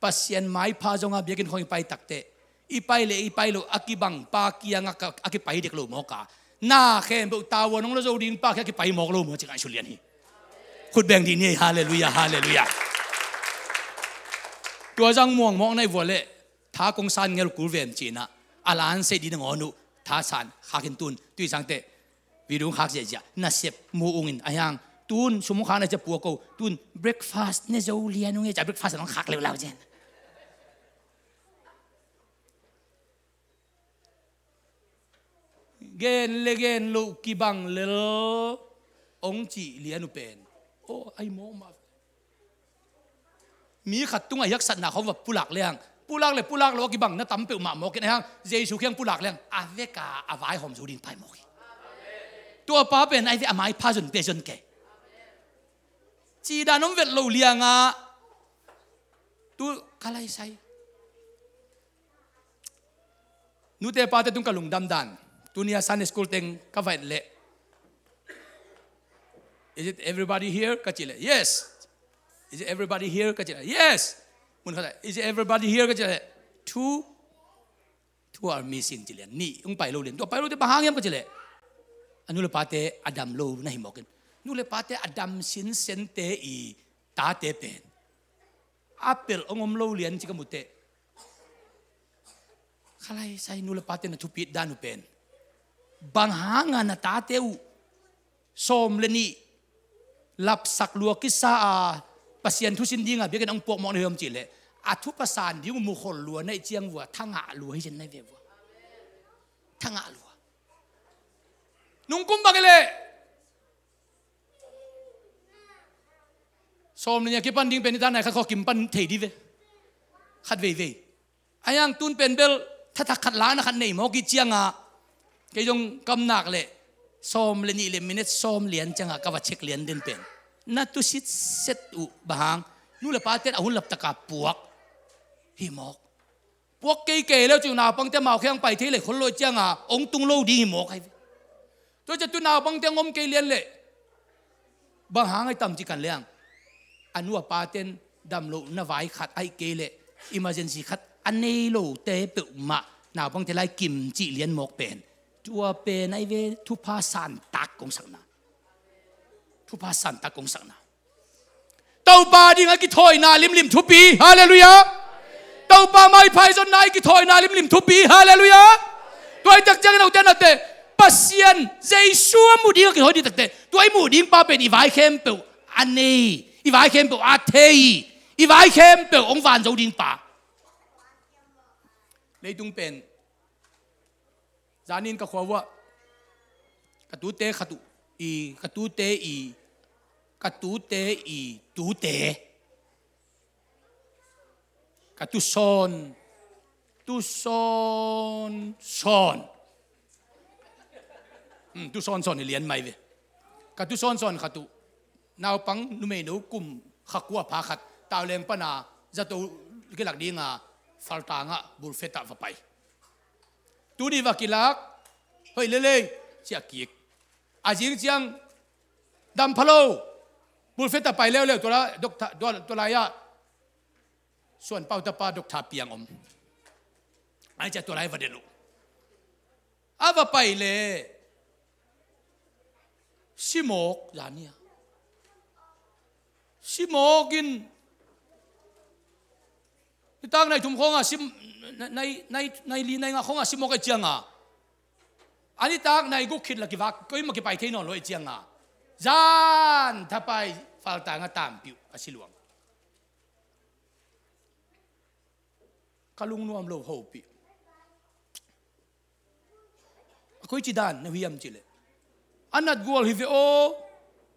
Pasian maipha zonga biakinn khawng i pai takteh, i pai le i pai lo a kibang pa kiangah a kipai dek lo mawk a, na khempeuh tavuan hong la zo ding pa kiangah a kipai mawk lo mawk ci ngaihsun lian hi. Khut beng dih ni ei, halleluiah, halleluiah. Tua zang muangmawk na i vua leh tha kong san ngel kul vem cinah a lan seih dih nangawn uh tha san khakin tun tui sangteh. Video khak ziahziah, nasep mu ungin a hiang. Tun sum hong khak na cia pua ko, tun breakfast ne zo lian ung e, cia breakfast an hong khak leulau cian. Gen le gen loh kibang lel hong cih lian uh pen, aw, ai mawk mah. Mi khat tungah i haksatna khawng va pulak leng, pulak le pulak lo a kibang na tam peuhmah mawk in a hiang, Jesu kiang pulak leng a veka a vaihawm zo ding pai mawk hi. Tua pa pen ai ve a maipha zon pe zon kei. Cih dan om vet lo liangah tu ka laisai. Nute pate tung ka lungdam dan, tuni a Sunday school teng ka va et leh, "Is it everybody here?" ka cih leh, "Yes." "Is it everybody here?" ka cih leh, "Yes." Mun khat ah, "Is it everybody here?" ka cih leh, "Two, two are missing," ci lian. Nih hong pai lo lian. Tua pai lo te bang hang hiam ka cih leh, a nu le pate a dam lo na hi mawkin, nu le pate a dam sinsente i tate pen a pelh hong om lo lian ci ka muteh, ka laisai. Nu le pate na thupit dan uh pen, bang hanga na tate uh sawm le nih lapsak lua kisa a Pasian thusin dinga biakinn hong puakmawk na hi om cih leh, a thupa san ding uh mukhol lua na hih ciang vua, thangah lua hi zen na hi ve vua. Thangah lua. Nungkum bang hi leh sawm le nih a kipan ding pen i ta nai khat khawng kim pan thei dih ve. Khat veivei. A hiang tun pen bel thathak khat la na khat nei mawk i cianga kei zong kamnak le sawm le nih le minute sawm lian cianga ka va check lian den pen na tusit set uh bang hang nu le pa ten a hun laptaka puak hi mawk. Puak kei kei le cih naupangte mau khiang pai thei le khol lo i cianga ong tung lo ding hi mawk ahi ve. Tua ciah tu naupangte ngom kei lian le bang hang ai tam ci kan liang a nu a pa ten dam lo na vai khat ahi kei le emergency khat a nei lo te peuhmah naupangte lai kim cih lian mawk pen tua pen ahi ve thupha santak kong sakna. Thupha santak kong sakna. Topa ding a kithawina limlim thupi. Halleluiah. Topa maiphai zonna a kithawina limlim thupi. Halleluiah. Tua i tak ciangin note nate Pasian Jesu a muh ding a kithawi ding takte tua i muh ding pa pen i vai khempeuh a nei, i vai khempeuh a thei, i vai khempeuh hong van zo ding pa. Leitung pen zanin ka khua uah ka tute khat uh i ka tute i ka tute i tute ka tusawn tusawn sawn hmm, tusawn sawn hi lian mai ve. Ka tusawn sawn khat uh naupang numei no kum kha kua pha khat tauleng pana zato kilak dinga faltangah bulfetah va pai. Tuni va kilak hoih lelei ciah kik. A zing ciang dam pha lo bulfetah pai leuleu tua lai-ah suan pau tapa dokta piang om. Ai ciah tua lai va delh uh. A va pai le simawk zania simawk in nitak nai thum khawnga sim nai nai nai li nai nga khawnga simawk ai cianga a nitak nai guk khit la kivak koima kipai thei nawn lo ai cianga zan thapai faltanga tampiuh a siluang. Ka lungnuam lo hopih. A koi ci dan na hiam cileh a nat gual hi ve aw.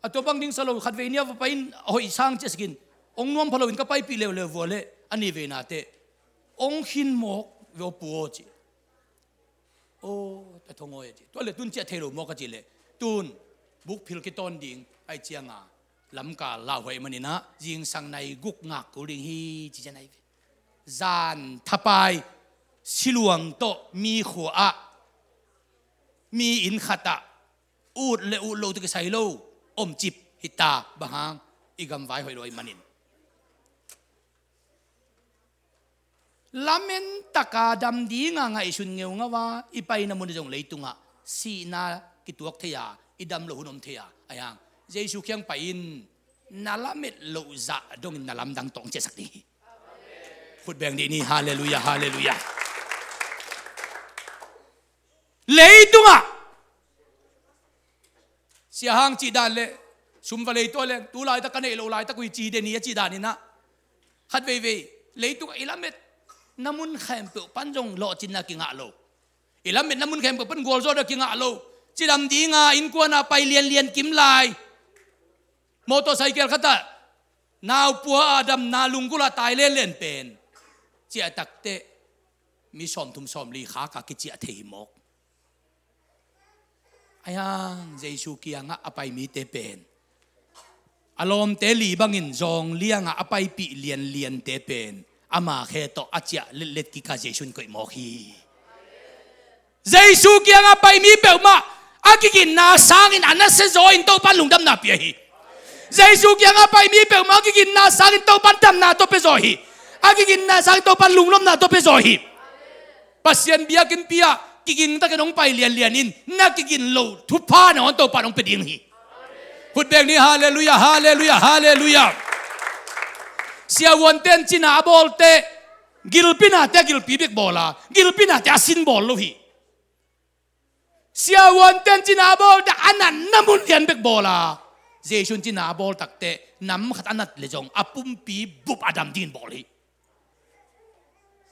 A tua bang ding sa lo khat vei nia va pai in a hoih sang ciah sikin ong nuam pha loin ka paipih leuleu vua leh a ni vei nate ong khin mawk ve aw pu aw ci. Aw ta thongawi a ci tua le tun ciah thei lo mawk a cileh tun bukphil kitawn ding ai cianga lamkal lauhuai maninah zingsang nai guk ngak kul ding hi ci cian ai ve. Zan thapai siluang tawh mi khua ah mi inn khatah ut le ut lo tawh kisai lo omcip hita bang hang i gamvai hoih lo ai manin. Lamen taka dam dinga ngaihsun ngeungau a i paina mun zong leitungah sihna kituak thei a i dam lo hun om thei a ai hang Jesu kiang pai in na lamet loh zah dongin na lamdang tawng ciahsak ding hi. Khut beng dih ni. Halleluiah, halleluiah. Leitungah sia hang cih dan le sum va lei tua leng tu laitak ka neih loh laitak uh hi ci hi den hi a cih dan inah khat veivei leitungah i lamet na mun khempeuh pan zong lawhcinna kingah lo. I lamet na mun khempeuh pan gualzawhna kingah lo. Cidam dinga innkuana pai lianlian kim lai motorcycle khatah naupua a damna lunggulh a tai lenlen pen ciah takteh mi sawmthum sawmli khaka kiciah thei hi mawk. Ahi hang Jesu kiangah a pai mite pen a lawmte li bangin zawng liangah a paipih lianliante pen ama khe tawh a ciah letlet kika Jesu in koih mawk hi. Jesu kiangah pai mi peuhmah a kiginna sangin a nasia zaw in Topan lungdamna pia hi. Jesu kiangah pai mi peuhmah a kiginna sangin Topan damna tawh pia zaw hi. A kiginna sangin Topan lunglawmna tawh pia zaw hi. Pasian biakinnpi ah kigingtakin hong pai lianlian in na kigin lo thupha na hong Topan hong pia ding hi. Khut beng ni. Halleluiah, halleluiah, halleluiah. Siavuanten cina a bawlte gilpinate a gilpi bek bawla gilpinate a sin bawl lo hi. Siavuanten cina a bawlte a natna mun lian bek bawla Jesu in cina a bawl takteh nam khat a nat le zong a pumpi bup a dam dingin bawl hi.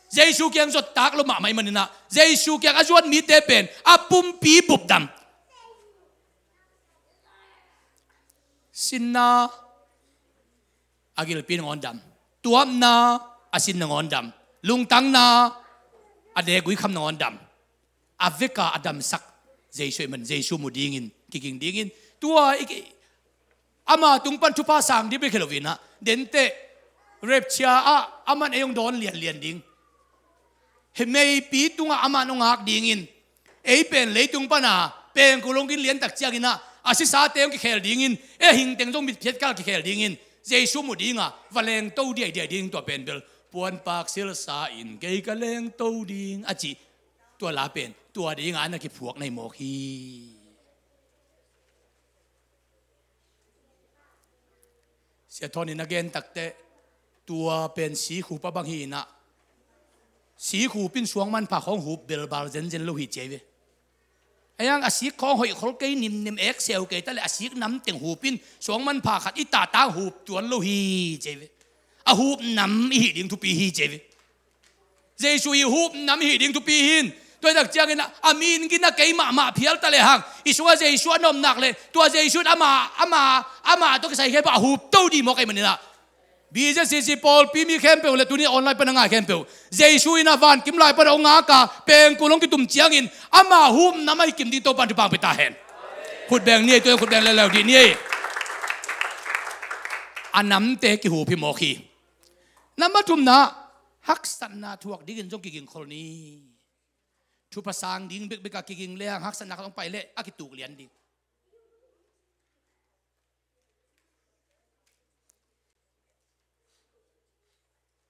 Jesu kiang zottak lo mahmah i maninah Jesu kiang a zuan mite pen a pumpi bup dam. Sinna a gilpi nangawn dam. Tuapna a sin nangawn dam. Lungtangna a deek guikham nangawn dam. A veka a damsak Jesu ahih man Jesu mu dingin, kiging dingin. Tua i, ama tung pan thupha sang ding bek hi loinah, denteh rapture ah aman ei hong dawn lianlian ding. Hih meipi tungah aman hong ngak dingin, ei pen leitung pana pengkul hong gin liantak cianginah a sisate hong kikhel dingin, ei a hingteng zong mitphiatkal kikhel dingin Jesu mu dinga va lengto diaidiai ding. Tua pen bel puanpak silsa in kei ka lengto ding a cih tua la pen tua dinga na kiphuak na hi mawk hi. Sia Thawn in a gen takteh tua pen sikhup a bang hi inah, sikhup in suang manpha khawng hup belbal zenzen lo hi ci ahi ve. A iang a sik khawng hoih khol kei, nimnim ek seu kei ta leh a sik namteng hup in suang manpha khat i tatang hup tuan lo hi ci ahi ve. A hup nam i hih ding thupi hi ci ahi ve. Jesu i hup nam i hih ding thupi hi in. Tua hi tak ciangin a mi in gina kei mahmah phial ta lehang, i sungah Jesu a na om nak leh tua Jesu in ama, ama, ama tawh kisai khempeuh a hup to ding mawk ahih maninah, B Z C C pawlpi mi khempeuh le tuni online pan a ngai khempeuh, Jesu in a vankim lai pan a hong ngak a pengkul hong kitum ciangin ama hup nam a i kim ding Topa'n thupha pia ta hen. Khut beng ni ei, tua khut beng leuleu dih ni ei. A namte kihup hi mawk hi. Nambat thumna, haksatna thuak dingin zong kigingkhol ni. Thupha sang ding bekbek a kiging lehang haksatna khat hong pai leh a kituk lian ding.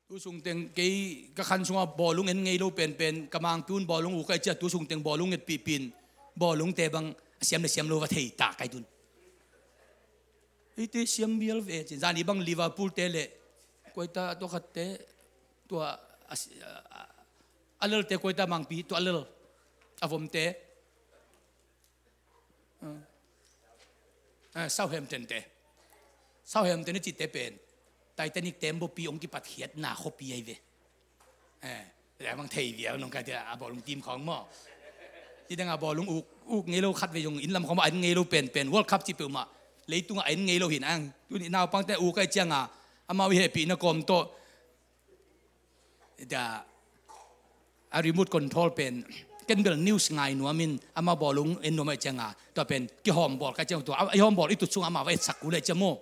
Tu sungteng kei ka khan sungah bawlung en ngei lo penpen, ka mangtun bawlung uk ahi ciah tu sungteng bawlung etpihpih in, bawlungte bang a siam le siam lo va thei ta ka hi tun. Eite siam vial ve cin, zani bang Liverpool te le kuaita tua khatte, tua a si-, a, a, a lelte kuaita mangpi, tua a lel, a vomte. Ah, Southampton te. Southampton i cihte pen Titanic tembaw pi hong kipatkhiatna khuapi ahi ve. Eh, leh bang thei viau nong kai tia a bawlung team khawng maw. Ci dang a bawlung uk, uk ngei lo khat vei zong inn lam khawng maw, a inn ngei lo penpen World Cup ci peuhmah leitungah a inn ngei lo hi nang. Tuni naupangte uk ahi cianga amau i hehpihna kawm tawh, tua a remote control pen ken bel news ngai nuamin amau bawlung en nuam ahi cianga tua pen kihawm bawl kai ciang tua, a, i hawm bawl i tut sungah amah va etsak kul ahi ciang maw.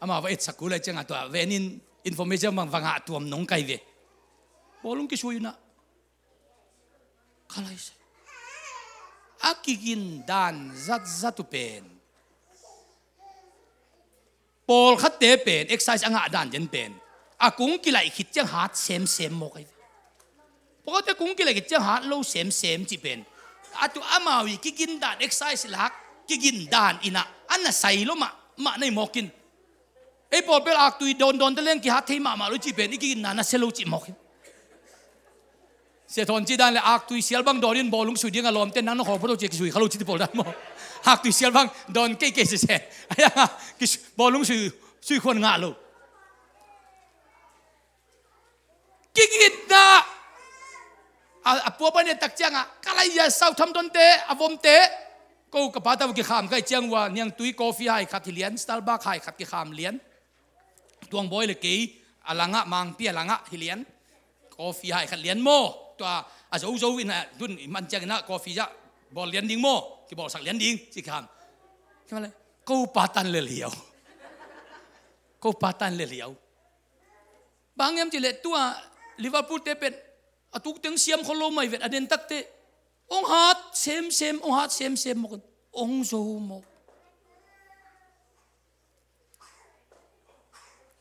Amah va etsak kul ahi cianga tua venin information bang va ngah tuam nong kai ve. Bawlung kisui unah. Kalaisa. A kigin dan zatzat uh pen pawlkhatte pen exercise a ngah dan den pen a kung kilaih khit ciang hat semsem mawk ahi. Pawlkhatte kung kilaih khit ciang hat lo semsem cih pen a tu amau i kigin dan exercise lak kigin dan inah a na sai lo mahmah na hi mawk in. Ei pawl bel aktui dawndawn te leng kihat thei mahmah lo cih pen i kiginna nasia lo cih mawk hi. Sia Thawn cih dan le aktui sial bang dawnin bawlung sui ding a lawmte nang na khawng photo cih kisui kha lo cih ti pawl dan maw. Aktui sial bang dawn keikei sese. Ayanga bawlung sui, sui khuan ngah lo. Kigitna a, a puapa ne tak cianga ka lai-a Southampton te a vomte. Ko ka pa ta kikham kai ciang ua niangtui coffee hai khat hi lian, Starbucks hai khat kikham lian. Tuangbawi le kei a langah, Mangpi a langah hi lian. Coffee hai khat lian maw. Tua a zozo in a tun i man ciangin a coffee zah bawl lian ding maw, kibawlsak lian ding ci kikham. Ko pa tan le liau. Ko pa tan le liau. Bang hiam cih leh tua Liverpool te pen a tukteng siam khol lo mai vet, a den takte hong hat semsem, hong hat semsem mawk, hong zo mawk.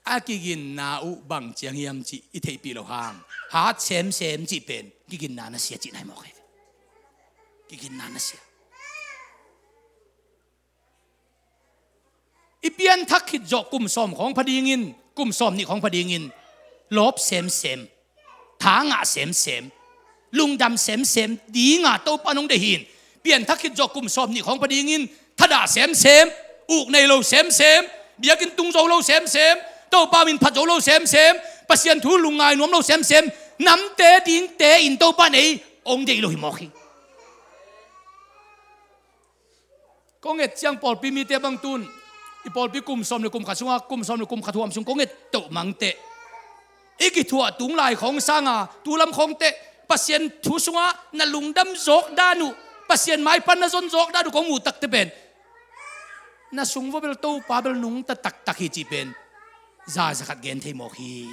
A kiginna uh bang ciang hiam cih i theihpih lo hang, hat semsem cih pen kiginna nasia cih nai mawk hi. Kiginna nasia. I pianthak khit zawh kum sawm khawng pha dingin, kum sawm nih khawng pha dingin lawp semsem, tha ngah semsem, lungdam semsem dinga Topa nong deih hi in. Pianthak khit zawh kum sawm nih khawng pha dingin thadah semsem, uk nei lo semsem, biakinn tung zo lo semsem, Topa min phat zo lo semsem, Pasian thu lungngai nuam lo semsem, namte dingte in Topa nei hong deih lo hi mawk hi. Kong et ciang pawlpi mite bang tun i pawlpi kum sawm le kum khat sungah, kum sawm le kum khat huam sung kong et toh mangteh, i kithuah tung lai khawng sanga tulam khawngteh Pasian thu sungah na lungdam zawk dan uh, Pasian maipha na zon zawk dan uh kong muh takteh pen, na sung vua bel Topa bel nungta taktak hi cih pen za zakhat gen thei mawk hi.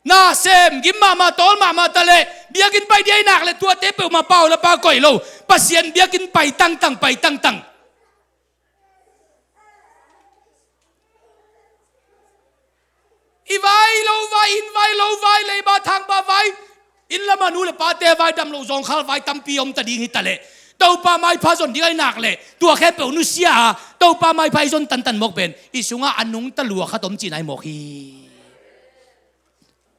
Na sem gim mahmah, tawl mahmah taleh biakinn pai ding ahih nak leh tuate peuhmah pau le pa koih lo, Pasian biakinn pai tangtang, pai tangtang. I vai lo vai, inn vai lo vai, leiba thangba vai, inn lamah nu le pate vai, dam lo zawngkhal vai tampi om ta ding hi taleh, Topa maipha zon ding ahih nak leh tua khempeuh nusia a, Topa maipha i zon tantan mawk pen i sungah a nungta lua khat om cihna hi mawk hi.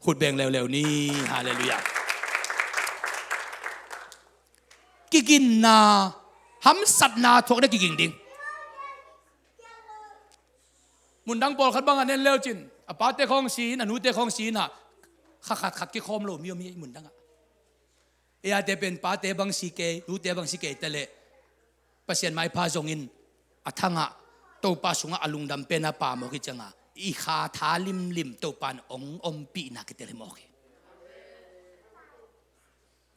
Khut beng leuleu ni. Halleluiah. Kiginna, hamsatna thuak ding a kiging ding. Mundang pawlkhat bangah nen leucin, a pate khawng si-in, a nute khawng si-in ah, kha khatkhat kikhawm lo mi om hi ei mundangah. Ei ate pen pate bang si kei, nute bang si kei taleh, Pasian maipha zongin a thangah Topa sungah a lungdam pen a pha mawk hi cianga, i kha tha limlim Topa in hong ompihna kitel hi mawk hi.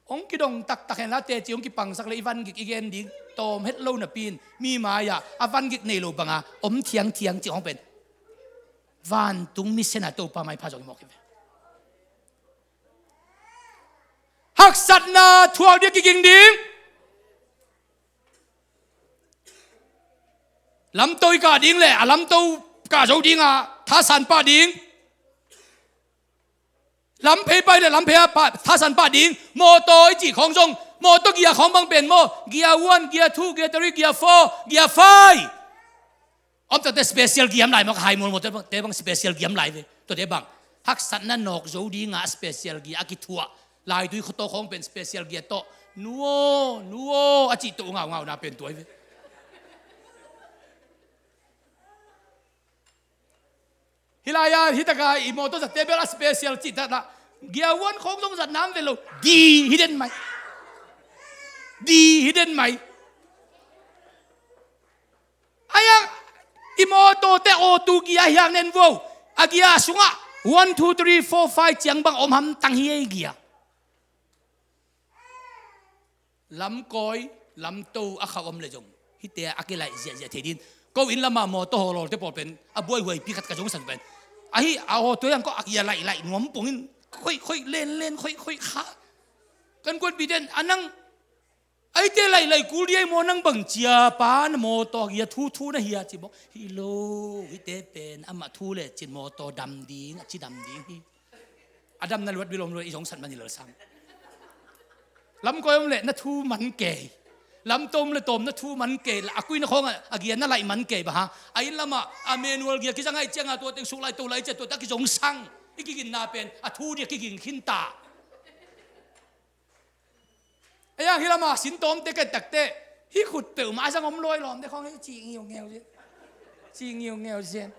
Hong kidong taktak hen la, teci hong kipangsak le i vangik i gen ding tawm het lo napi-in, mi mai-ah a vangik nei lo banga om thiangthiang cih hong pen vantung mi sena Topa maipha zong hi mawk hi ve. Haksatna thuak ding a kiging ding. Lamto i kah ding le a lamto kah zo dinga thasan pah ding. Lamphei pai le lamphei a pah, thasan pah ding. Mawtaw i cih khawng zong, mawtaw gia khawng bang pen maw, gia one, gia two, gia three, gia four, gia five. Om takte special gia om lai maw, ka hai mualmual te bang, te bang special gia om lai ve. Tuate bang haksatna nawk zo dinga special gia a kithuah, laitui khawtaw khawng pen special gia tawh, nu aw, nu aw a cih tawh ngaungauna pen tua hi ve. Hih lai-a hih taka i mawtaw zatte bel a special cih takah, gia one khawng zong zat nam ve lo. Di hi den mai. Di hi den mai. Ai ang, i mawtawte auto gia hiang nen vo. A gia sungah one, two, three, four, five ciang bang om hamtang hi ei gia. Lamkawi, lamto a khauh om le zong hihte a kilaih ziahziah thei ding. Ko inn lamah mawtaw hawlhawlte pawl pen a buaihuaipi khat ka zongsak pen, ahi a auto hiang ko a gia laih laih nuam pungin, khoih khoih len len, khoih khoih kha. Kan kuanpite in a nang, aite laih laih kul dih ei maw, nang bang cia pa na mawtaw a gia thuthu na hia ci maw. Hi lo, hihte pen amah thu le cin mawtaw dam ding, a ci dam ding hi. A damna luat bil om lo i zongsat man i lal sang. Lamkawi om le na thu man kei. Lamto om le tawm na thu man kei. A kuina khawng a gia na laih man kei bang hang. A inn lamah a manual gia kizang ahih cianga tua teng suk lai to lai cia tua ta kizong sang. I kiginna pen a thu dia kiging khinta. Ei ang hih lama sin tawmte ka et takte, hih khut peuhmah a zang om lawi lawmte khawng hi ci ngiungeu zen. Ci ngiungeu zen.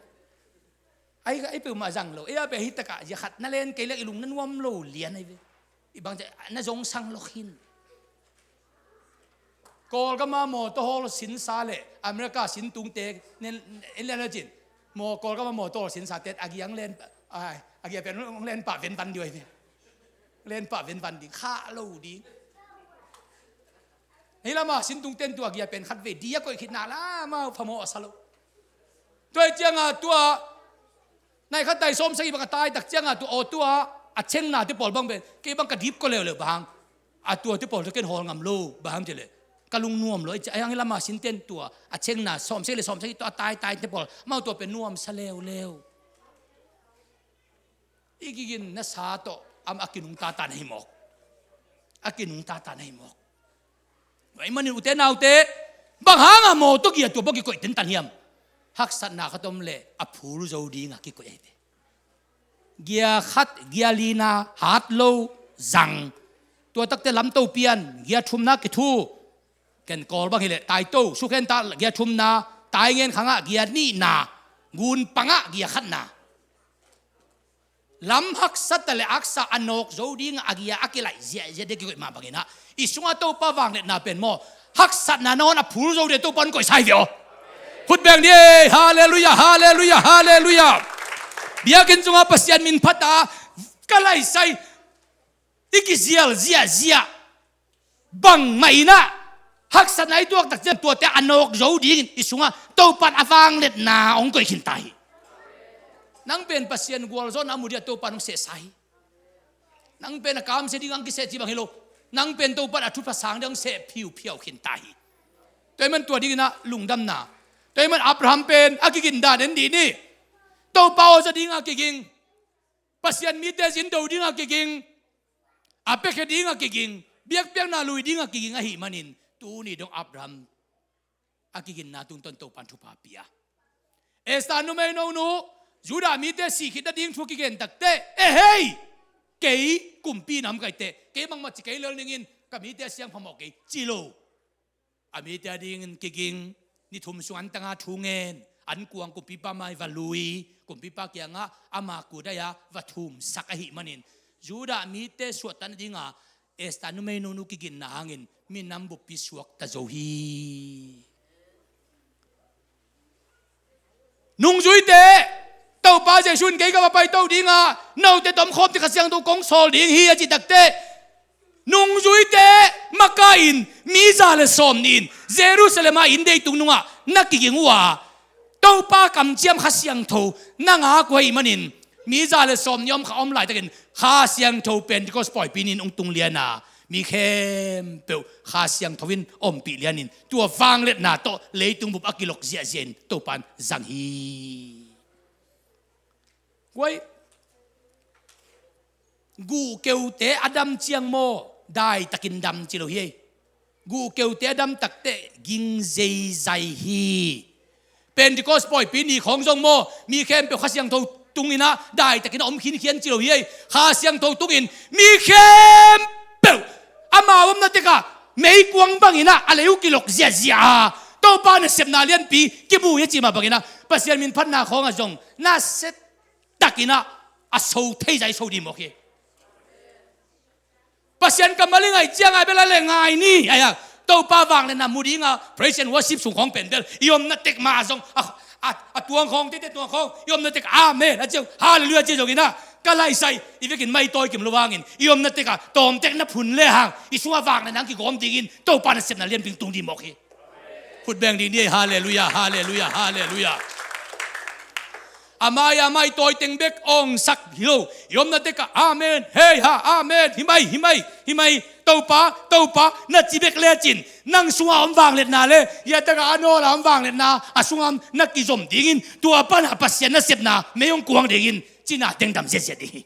Ai, ai peuhmah zang lo. Ei a beh hih takah zia khat na len kei lek i lung na nuam lo lian ai ve. I bang na zong sang lok hin. Kawlgama mawtaw hawl sinsa le America sin tungte nen en lian a cin. Maw Kawlgama mawtaw hawl sinsa ten a giang len, ai, a giang pen len pah ven van diu ai ve. Len pah ven van ding, khah lo ding. Hih lama sin tungten tua gia pen khat vei di a koih khitna la amau phamawh a sa lo. Tua hi cianga tua nai khat tai sawm sagih bang a tai tak cianga tua aw tua a chengnate pawl bang pen kei bang ka dip ko leuleu bang hang. A tuate pawl tua ken hawl ngam lo bang hang ci le ka lung nuam lo. Ai hang hih lama sinten tua a chengna sawm sagih le sawm sagih tua a tai taite pawl amau tua pen nuam sa leuleu. I kiginna sa tawh amah a kinungta ta na hi mawk. A kinungta ta na hi mawk. Tua ahih manin ute naute, bang hanga mawtaw gia tua bang kikoih tentan hiam? Haksatna khat om le a phul zo dinga kikoih ahi ve. Gia khat, gia lina hat lo zang. Tua takte lamto pian, gia thumna kithu. Ken Kawl bang hileh taito, sukhen ta, gia thumna, taingen khangah gia nihna, gun pangah gia khatna. Lam haksat a le haksa a nawk zo ding a, a gia a kilaih ziahziah ding a kikoih mah bangin ah, i sungah Topa vangliatna pen maw, haksatna nangawn a phul zo ding a Topa in koihsa hi ve aw. Khut beng ni ei. Halleluiah, halleluiah, halleluiah. Biakinn sungah Pasian min phat a ka laisai i kizial ziahziah bangmah in ah, haksatna i tuak tak ciang tuate a nawk zo dingin i sungah Topa in a vangliatna hong koih khin ta hi. Nang pen Pasian gualzawhna a mu ding a Topa in hong sehsa hi. Nang pen a kamsia ding hong kiseh ci bang hi lo. Nang pen Topa in a thupha sang ding hong seh phiuphiau khin ta hi. Tua ahih man tua dingin ah lungdamna. Tua ahih man Abraham pen a kigin dan en dih ni. Topa aw za ding a kiging, Pasian mite zin do ding a kiging, a piakhia ding a kiging, biakpiakna lui ding a kiging ahih manin tuni dong Abraham a kiginna tungtawn Topa in thupha pia. Esther numeino nu, Judah mite sih khit nading thu kigen tak teh, "Ehei, kei kumpi nam ka hi teh, kei bangmah ci kei lel ning in, ka mite a siang phamawh kei," ci lo. A mite a dingin kiging, ni thum sung antanga thu ngen, ankuang kumpipa mai va lui, kumpipa kiangah ama kut ai-a va thumsak ahih manin, Judah mite suahtakna dinga Esther numeino nu kiginna hangin minam buppi suakta zo hi. Nungzuite, Topa Jesuh in kei ka va paito ding a, note tomkhawm ding Kha Siangtho kong sawl ding hi a cih tak teh, nungzuite makaih in, mi za le sawm nih in Jerusalem ah inn deih tung nungah na kiging uh a, Topa kamciam Kha Siangtho na ngak uh ahih manin, mi za le sawm nih om kha om laitakin Kha Siangtho Pentecost pawipi ni in hong tung lian a, mi khempeuh Kha Siangtho in ompih lianin, tua vangliatna tawh leitung bup a kilok ziahziah in Topa in zang hi. Guai, guhkeute a dam ciang maw, daitakin dam ci lo hi ei. Guhkeute a dam tak teh ging zeizai hi. Pentecost pawipi ni khawng zong maw, mi khempeuh Kha Siangtho tung in ah, daitakin a om khinkhian ci lo hi ei. Kha Siangtho tungin mi khempeuh amau omna tekah meikuang bangin ah a lei uh kilok ziahziah a, Topa nasepna lianpi kimu hi a cih mah bangin ah, Pasian min phatna khawngah zong nasia takin ah a so thei zah i so ding mawk hi. Pasian kammal i ngaih ciang a bel a le ngai ni. Ai-a, Topa vangliatna mu ding a praise and worship sung khawng pen bel i omna tek mah a zong, a, a, a tuang khawng, teitei tuang khawng, i omna tek, amen a ci uh, halleluiah a ci uh zongin ah, ka laisai i vekin maitawi kim lo hangin, i omna tek a tawmtek na phun le hang, i sungah vangliatna hong kigawm dingin Topa nasepna lianpi hong tung ding mawk hi. Khut beng ding ni ei. Halleluiah, halleluiah, halleluiah. A mai-a maitawi teng bek awngsak hi lo. I omna tekah amen, hei ha, amen, hi mai, hi mai, hi mai. Topa, Topa na ci bek lecin, nang sungah om vangliatna le, i a tekah a nawl a om vangliatna, a sungah om na kizom dingin, tua panah Pasian nasepna mei hong kuang dingin, cina teng dam ziahziah ding hi.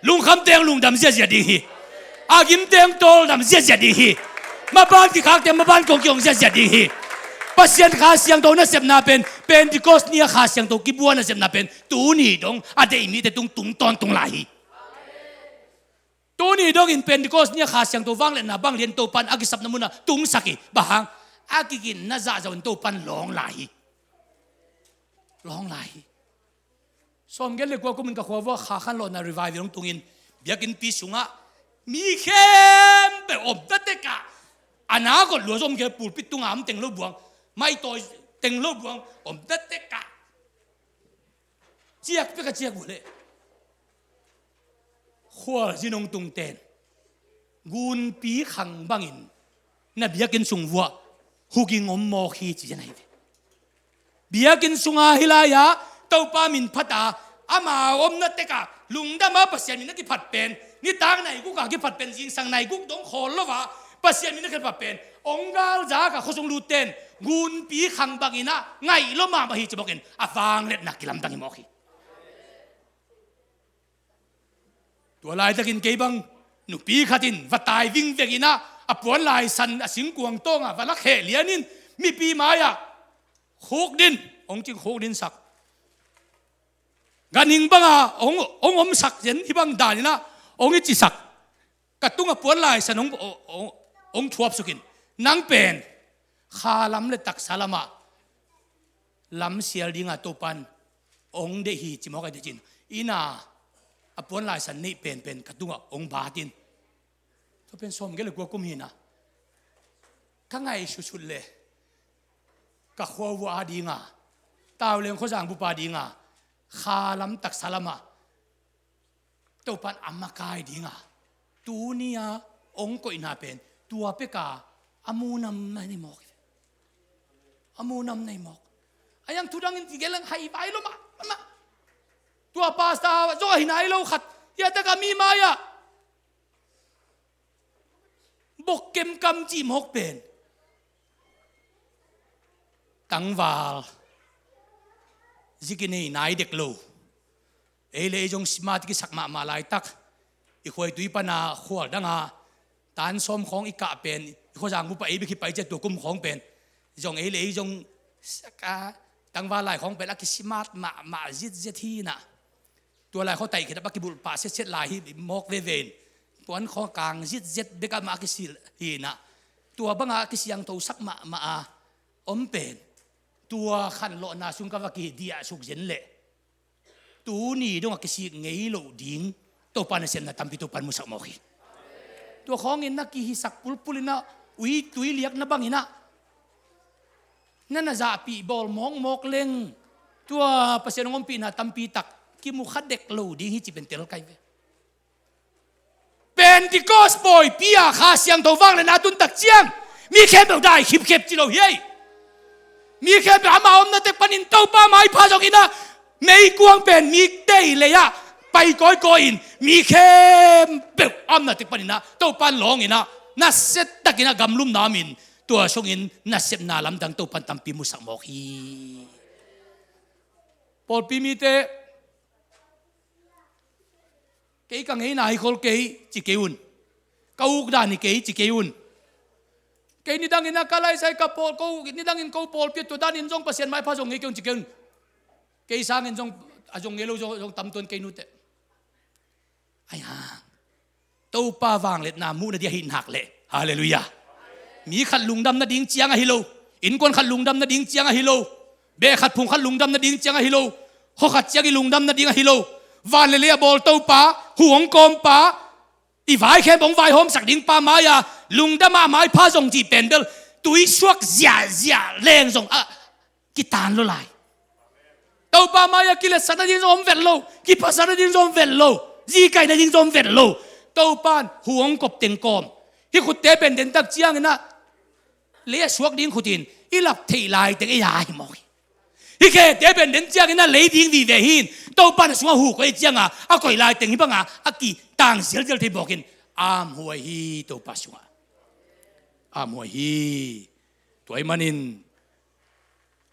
Lungkham teng lungdam ziahziah ding hi. A gim teng tawldam ziahziah ding hi. Maban kikhak teng maban kong kihong ziahziah ding hi. Pasian Kha Siangtho nasepna pen, Pentecost ni a Kha Siangtho kibua nasepna pen, tuni dong a deih mite tung tung tawntung lai hi. Tuni dongin Pentecost ni a Kha Siangtho vangliatna bang lian Topa in a kisapna munah tungsak hi. Bang hang? A kiginna zahzah un Topa in lawng lai hi. Lawng lai hi. Sawmgiat le kua kumin ka khua vuah Kha Khan Lawhna revival hong tungin, biakinnpi sungah mi khempeuh omna tekah, a na kawt lua zom kei pulpit tungah om teng lo buang, maitawi teng lo buang omna tekah, ciak pek a ciak uh leh khualzin hong tungten gunpi khang bangin na biakinn sung vuah huking om mawk hi ci-in ahi ve. Biakinn sunga hih lai-ah Topa min phat a, ama omna tekah lungdam a Pasian min a kiphat pen, nitak nai guk a kiphat pen, zingsang nai guk dong khawl lo a Pasian min a kiphat pen, hong galzak a khuasung lutten gunpi khang bangin ah ngaih lua mahmah hi ci mawkin a vangliatna kilamdang hi mawk hi. Tua laitakin kei bang nupi khat in va tai vingveng in ah, a puan laisan a singkuang tawngah va lakheh lianin mipi mai-ah khukdin, hong cing khukdin sak. Ganhing banga hong, hong omsak zen hih bang danin ah hong i cisak. Ka tungah puan laisan hong, hong, hong thuapsukin, nang pen kha lam le taksa lamah lamsial dinga Topan hong deih hi ci mawk a, deih cin. Inn a a puan laisan neih penpen ka tungah hong bat in. Tua pen sawmgiat le kua kum hi na. Ka ngaihsutsut le ka khua uh a dinga, Tauleng khuazang bup a dinga, kha lam taksa lama Topan a makai dinga, tuni-a hong koihna pen tua peka a munam na hi mawk hi ve. A munam na hi mawk. A yang thudangin ci geleng hai vai lo mah, mah. Tua pasta zong a hi nai lo khat, hiataka mi mai-ah bok kemkam cih mawk pen tangval zik i nei nai dek lo. Ei le ei zong smart i kisak mahmah laitak, i khuaitui pana khual danga tan sawm khawng i kah pen, i khuazang bup a ei bek hi pai ciat tua kum khawng pen zong ei le ei zong saka tangval lai khawng pen a kismart mahmah zitzet hi na. Tua lai khua taih khit a bak kibulh pah setset lai hi mawk veve in, puan khua kang zitzet bek a mah a kisil hi na. Tua banga a kisiangthosak mahmah a om pen tua khanlawhna sung ka va kidiahsuk zen leh tuni dongah kisik ngei loh ding Topa nasepna tampi Topan musak mawk hi. Tua khawngin na kihisak pulpul inah, ui tui liakna banginah na na zahpih bawl mawkmawk leng tua Pasian hong ompihna tampi tak kimu kha dek lo ding hi ci pen tel kai ve. Pentecost pawipi-a Kha Siangtho vangliatna a tun tak ciang mi khempeuh dai khipkhep ci lo hi ei. Mi khempeuh ama omna tek panin Topa maipha zonginah meikuang pen mi tei lei-ah pai kawikawi in mi khempeuh a omna tek paninah Topa lawnginah nasia takinah gamlumna omin tua sungin nasepna lamdang Topan tampi musak mawk hi. Pawlpi mite, kei ka ngeina hi khol kei ci kei un. Ka uk dan hi kei ci kei un. Kei nidangin a ka laisai ka pawl ko, nidangin ko pawlpi a tua danin zong Pasian maipha zong ngei kei un ci kei un. Kei sangin zong a zong ngei lo zong, zong tamtuan kei nute. Ai hang Topa vangliatna muhna dia hih nak leh. Halleluiah. Mi khat lungdam nading ciang ahi lo. Innkuan khat lungdam nading ciang ahi lo. Beh khat phung khat lungdam nading ciang ahi lo. Khua khat ciang i lungdam nading ahi lo. Van le lei a bawl Topa, hu hong kawmpa, i vai khempeuh hong vaihawmsak ding pa mai-a lungdam a maipha zong cih pen bel tui suak ziahziah leng zong a kitan lo lai. Topa mai-a kiletsakna ding zong om vet lo, kiphatsakna ding zong om vet lo, zikaina ding zong om vet lo. Topan hu hong kop teng kawm. Hih khutte pen dentak cianginah lei a suak ding khutin i lap theih lai teng ei a hi mawk hi. Hih khete pen den cianginah lei ding vive hin Topan a sungah hu koih cianga a koih lai teng hih banga a kitang zialzial thei bawkin amhuai hi. Topa sungah amhuai hi. Tua ahih manin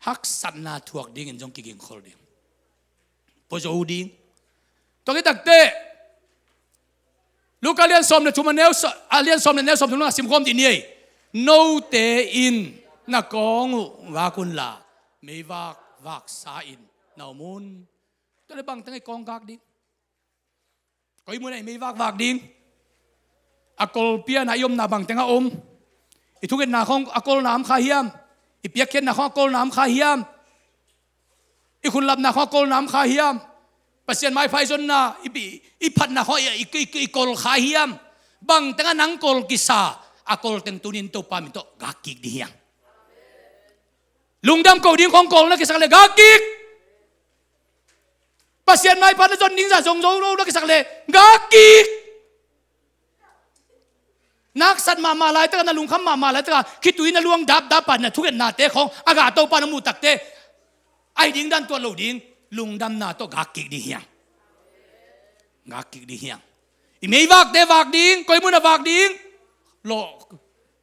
haksatna thuak dingin zong kigingkhol ding. Puazo ding. Tua kitakte Luka lian sawm le thum a neu sa-, a lian sawm le neu sawm thum nang a simkhawm dih ni ei. Note in na kawng uh vak unla meivak vaksa in na om un. Tua le bangteng ei kawng gak ding? Koi mun a i meivak vak ding? A kolpiana i omna bangteng a om? I thungetna khawng a kolna om kha hiam? I piakkhiatna khawng a kolna om kha hiam? I khunlapna khawng a kolna om kha hiam? Pasian maipha i zonna i, i, i phatna khawng i, i, i, i kol kha hiam? Bangteng a nang kol kisa? A kolteng tunin Topa min tawh gak kik ding hiang. Lungdam ko ding khawng kol na kisak le gak kik. Pasian maipha na zon ding zah zong zo lo na kisak le gak kik. Na haksat mahmah laitaka, na lungkham mahmah laitaka, khitui na luang dapdap a na thungetnate khawng a gah Topa na muh takte ahi ding dan tuat lo ding. Lungdamna tawh gak kik ding hiang. Gak kik ding hiang. I meivakte vak ding, koi mun a vak ding? Lawh,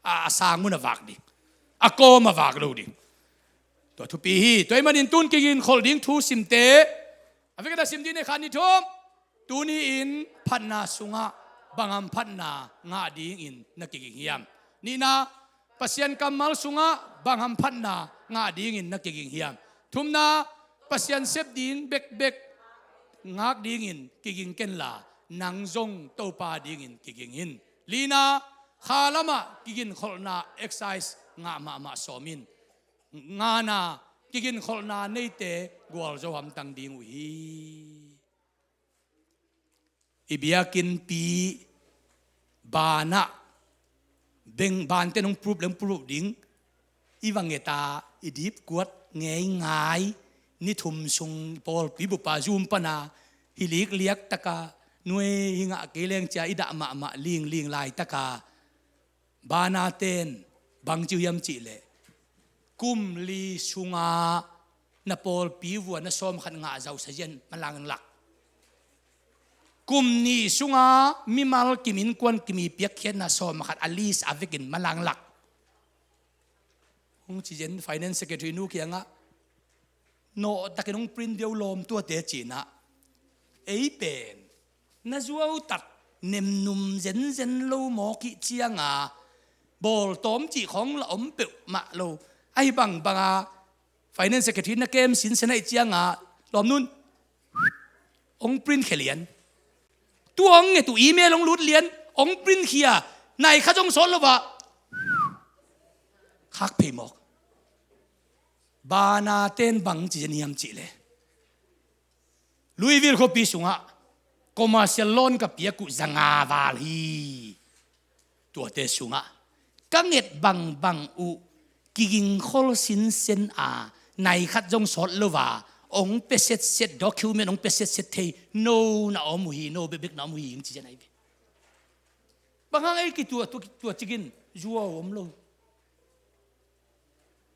a, a sang mun a vak ding. A kawm a vak lo ding. Tua thupi hi. Tua ahih manin tun kigingkhol ding thu simte a vekin a sim dih ni khat ni thum. Tuni-in phatna sungah bang hamphatna ngah dingin na kiging hiam? Nihna, Pasian kammal sungah bang hamphatna ngah dingin na kiging hiam? Thumna, Pasian sep ding bekbek ngak dingin kiging kenla nang zong Topa dingin kiging in. Lina, kha lamah kigingkholhna exercise ngah mahmah sawm in. Ngana, kigingkholhna neite gualzo hamtang ding uh hi. I biakinnpi banah beng bante nong prup leng prup ding, i va ngeta i dipkuat ngeingai, ni thum sung pawlpi bupa zum pana hi likliak taka, nuai hi ngah kei leng cia i dah mahmah lingling laitaka, bana ten bang ci uh hiam cihleh, kum li sunga na pawlpi vua na sawm khat ngah zausa zian malanglak. Kum nih sunga mimal kim innkuan kim i piakkhiatna sawm khat a list a vekin malanglak. Hong ci zen finance secretary nu kiangah, nawhtakin hong print deuh lawm tuate cinah, ei pen na zuautat nemnum zenzen lo mawk ih cianga, bawltawm cih khawng la om peuhmah lo. Ahi bangbanga finance secretary na kem sinsen aih cianga, lawmnun hong print khia lian. Tua hong nget uh email hong lut lian, hong print khia, nai khat zong sawt lo ah khak phei mawk. Bana ten bang ci zen hiam cihleh, Louisville khuapi sungah commercial loan ka piak uh zanga val hi. Tuate sungah ka nget bangbang uh kigingkhol sinsen a, nai khat zong sawt lo a, hong pia setset, document hong pia setset thei no na om uh hi, no bekbek na om uh hi, hong ci zen ahi ve. Bang hang ei kituah tua, tua cikin zuau om lo.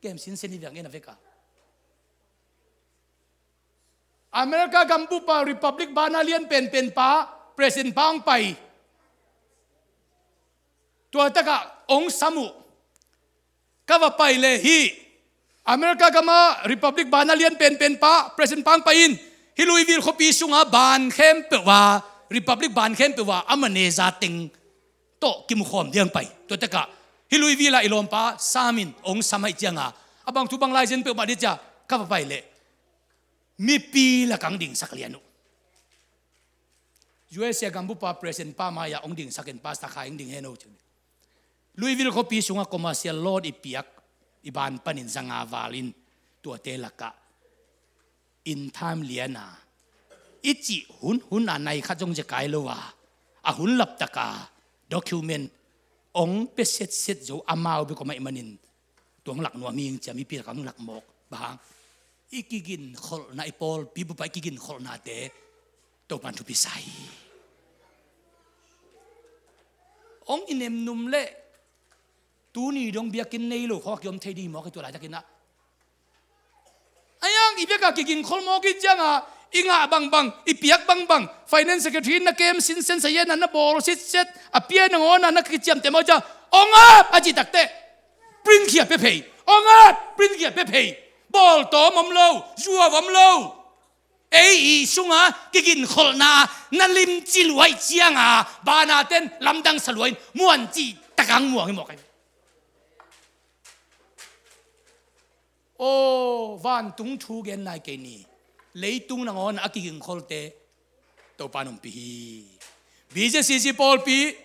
Kem sinsen hi viang en a veka. America gambupa Republic bana lian penpen pa, President pa hong pai. Tua takah hong sam uh. Ka va pai leh hih America gama Republic bana lian penpen pa, President pa hong pai in, hih Louisville khuapi sunga ban khempeuh a, Republic ban khempeuh a, a manager teng tawh kimukhawm ding pai. Tua takah hih Louisville ah i lawmpa Sam in hong sam aih cianga, a bang thu bang lai zen peuhmah dih cia, ka va pai leh mipi lakah hong dingsak lian uh. U S A gambupa President pa mai-ah hong dingsakin, Pastor Khai hong ding hen o ci. Louisville khuapi sungah commercial loan i piak, i ban panin zanga valin, tuate lakah in time liana, i cih hunhun a nai khat zong zekai lo a, a hun laptaka document hong pia setset zo, amau bek om aih manin, tua hong lak nuam hing cia mipi lakah hong lak mawk. Bang hang? I kiginkholhna, i pawlpi bupa i kiginkholhnate Topan thupi sa hi. Hong i nemnum leh tuni dong biakinn nei lo khawng a kiom thei ding hi mawk hi tua laitakin ah. Ahi hang i biakah kiginkhol mawk i cianga, i ngah bangbang, i piak bangbang, finance secretary in na kem sinsen sa hiana na bawl sitset, a pia nangawn a na kiciamteh mawk cia, hong ap a cih takteh, print khia pia phei, hong ap, print khia pia phei. Bawltawm om lo, zuau om lo. Ei i sunga kiginkholhna na limci luai cianga, bana ten lamdang sa luai in muan cih takang muang hi mawk ahi. Aw, vantung thu gen nai kei ni. Leitung nangawn a kiginkholte Topa nungpi hi. B J C C pawlpi,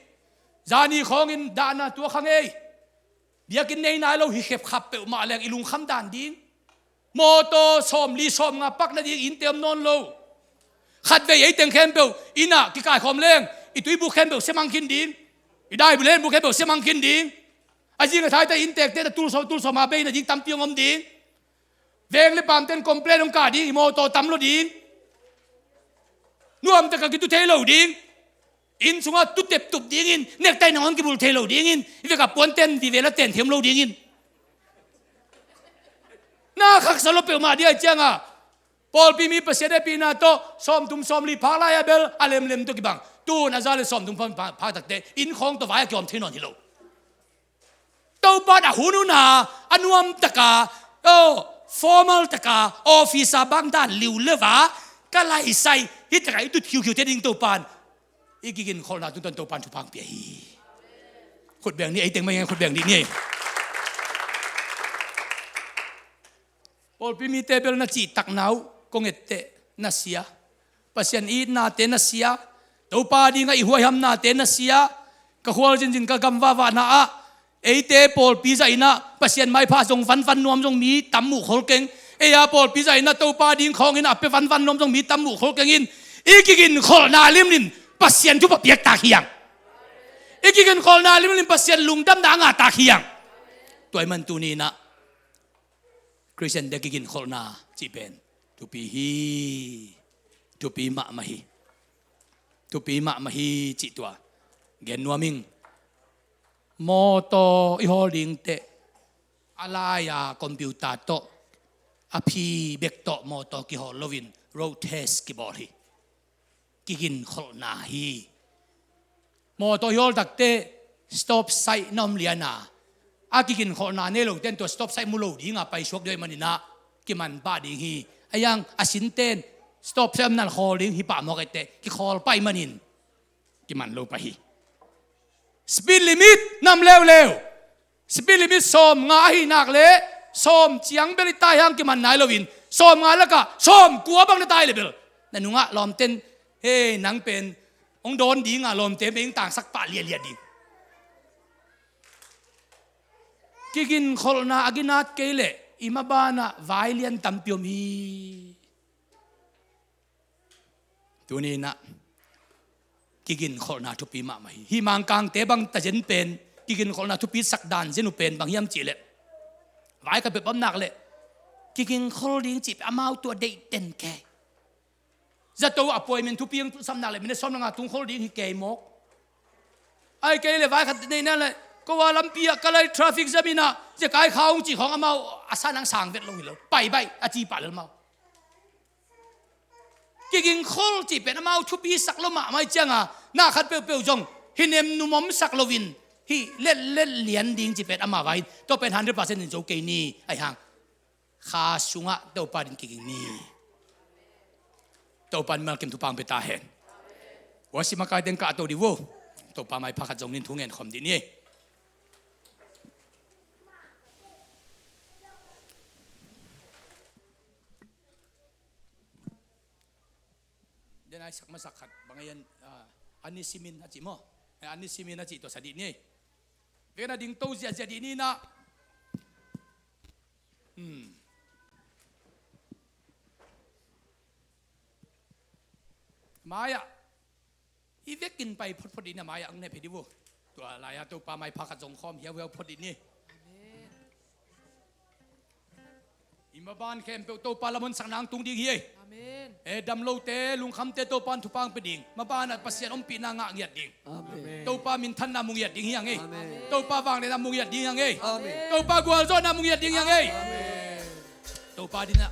zani khawngin dahna tuak kha ngei. Biakinn nei nai lo hi khepkhap peuhmah leng i lungkham dan ding. Mawtaw sawmli sawmnga pak nading innte om nawn lo. Khatvei ei teng khempeuh innah kikaikhawm leng i tuibuk khempeuh siamang khin ding. I daibu lenbuk khempeuh siamang khin ding. A zing a thaite inntekte ta tulsawm tulsawma bei nading tampi hong om ding. Veng le pamten complain hong kah ding, i mawtaw tam lo ding. Nuamtaka kitu thei lo ding. Inn sunga tutep tup dingin, nektai nangawn kibul thei lo dingin, i veka puanten vivela ten thiam lo dingin. Na khaksa lo peuhmah dia cianga, pawlpi mi Pasian hehpihna tawh sawmthum sawmli phak lai-a bel a lemlem tawh kibang. Tun a za le sawmthum phak, phak, phak takte inn khawng tawh vai a kiawm thei nawn hi lo. Topan a hun huna a nuamtaka, oh, formal taka office a bang dan liu leva ka laisai, hih taka i tut khiukhiu te ding Topan i kiginkholhna tungtawn Topan thupha hong pia hi. Khutbeng ni, ei teng mai ngai khutbeng ni ni. Pawlpi mite bel na cihtakna uh kong etteh na sia. Pasian i itnate na sia. Topa dinga i huaihamnate na sia. Ka khual zinzin ka gam vahvahna ah eite pawlpi zahinah Pasian maipha zong vanvan nuam zong mi tam muh khol keng. Ei a pawlpi zahinah Topa ding khawngin a pia vanvan nuam zong mi tam muh khol kengin i kiginkholhna limnin Pasian thupha piaktak hi hang. I kiginkholhna limlim Pasian lungdamna a ngahtak hi hang. Tua ahih man tuni-in ah Khristiante kiginkholhna cih pen thupi hi. Thupi mahmah hi. Thupi mahmah hi cih tua gen nuam ing. Mawtaw i hawl ding teh a lai-a computer tawh, a phi bek tawh mawtaw kihawl loin road test kibawl hi. Kiginkholhna hi. Mawtaw i hawl takteh stop sign na om lian a, a kiginkholhna nei lote'n tua stop sign mu lo ding a paisuak ding ahih manin ah kiman pah ding hi. Ahi hang a sinte'n stop sign omna khawl ding hi pah mawk ahih teh kikhawl pah ahih manin kiman lo pah hi. Speed limit nam leuleu. Speed limit sawmnga ahi nak leh sawm ciang bel i tai hang kiman nai loin, sawmnga lakah sawmkua bang na tai leh bel na nungah lawmte'n, "Hei, nang pen hong dawn ding a," lawmte mei hong tangsak pah liatliat ding. Kiginkholhna a ginat kei leh i maban ah vai lian tampi om hi. Tuni-in ah kiginkholhna thupi mahmah hi. Hih Mangkangte bang tazen pen kiginkholhna thupisak dan zen uh pen bang hiam cih leh, vai khat bek om nak leh kiginkhol ding cih pen amau tua deih ten kei. Zato appointment thupi hong sam nak leh minute sawm le nga tung khol ding hi kei mawk. Ahih kei leh vai khat nei nak leh, "Ko a lampi ah ka lai, traffic jam in ah zia kai kha ung," cih khawng amau a san hong sang vet lo hi lo. Pai baih a ci pah lel amau. Kigingkhol cih pen amau thupisak lo mahmah ahih ciangin, na khat peuhpeuh zong hih nemnum omsak loin hih letlet lian ding cih pen amau vai in, tua pen hundred percent in zo kei ni, ahih hang kha sungah Topa dingin kiging ni. Topa in mimalkim thupha hong pia ta hen. Worship makaite in kah to dih vo. Topa maipha khat zong ni in thu ngen khawm dih ni. Den a i sak masak khat bang a hiam, ah, anisimin a cih maw? Eh, anisimin a cih tua sa dih ni. Vekpi-in a dingto ziahziah dih ni in ah. Hmm. Mai-ah i vekin pai photphot dih ni, mai-ah hong ne phei dih vo. Tua lai-ah Topa maipha khat zong khawm hiauhiau phot dih ni. Amen. I maban khempeuh Topa lam honsakna hong tung ding hi ei. Amen. Eh, dam lote, lungkhamte Topa in thupha hong pia ding. Maban ah Pasian ompihna ngah ngiat ding. Amen. Topa minthanna mu ngiat ding hi hang ei. Amen. Topa vangliatna mu ngiat ding hi hang ei. Amen. Topa gualzawhna mu ngiat ding hi hang ei. Amen. Topa dingin ah.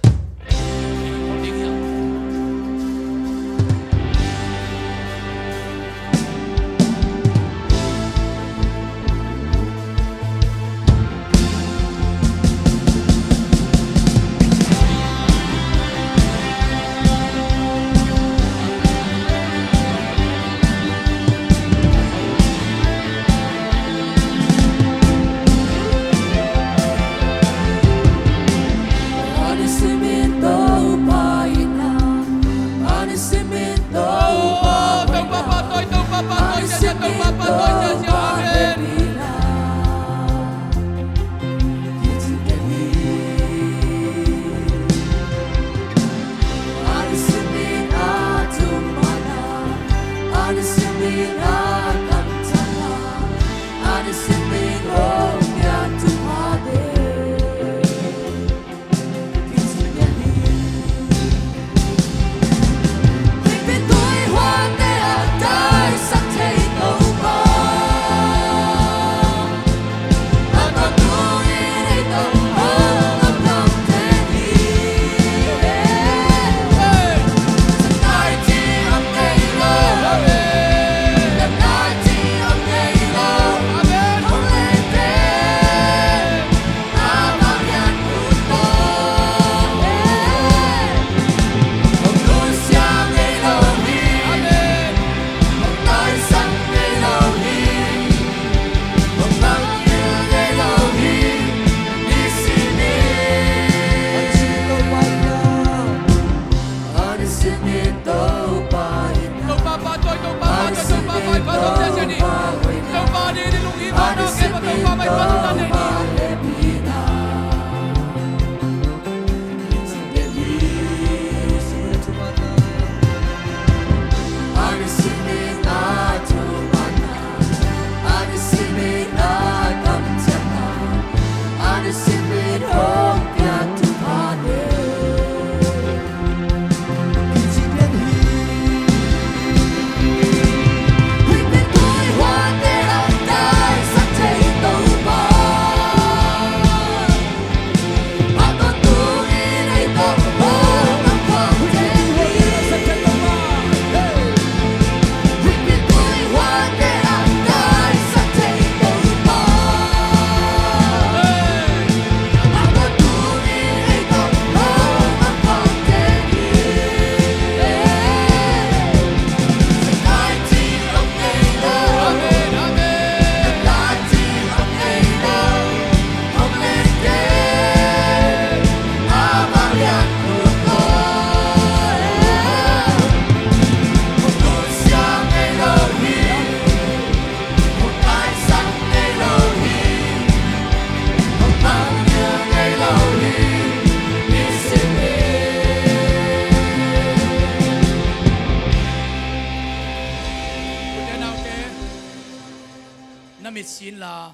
Na mit si inla,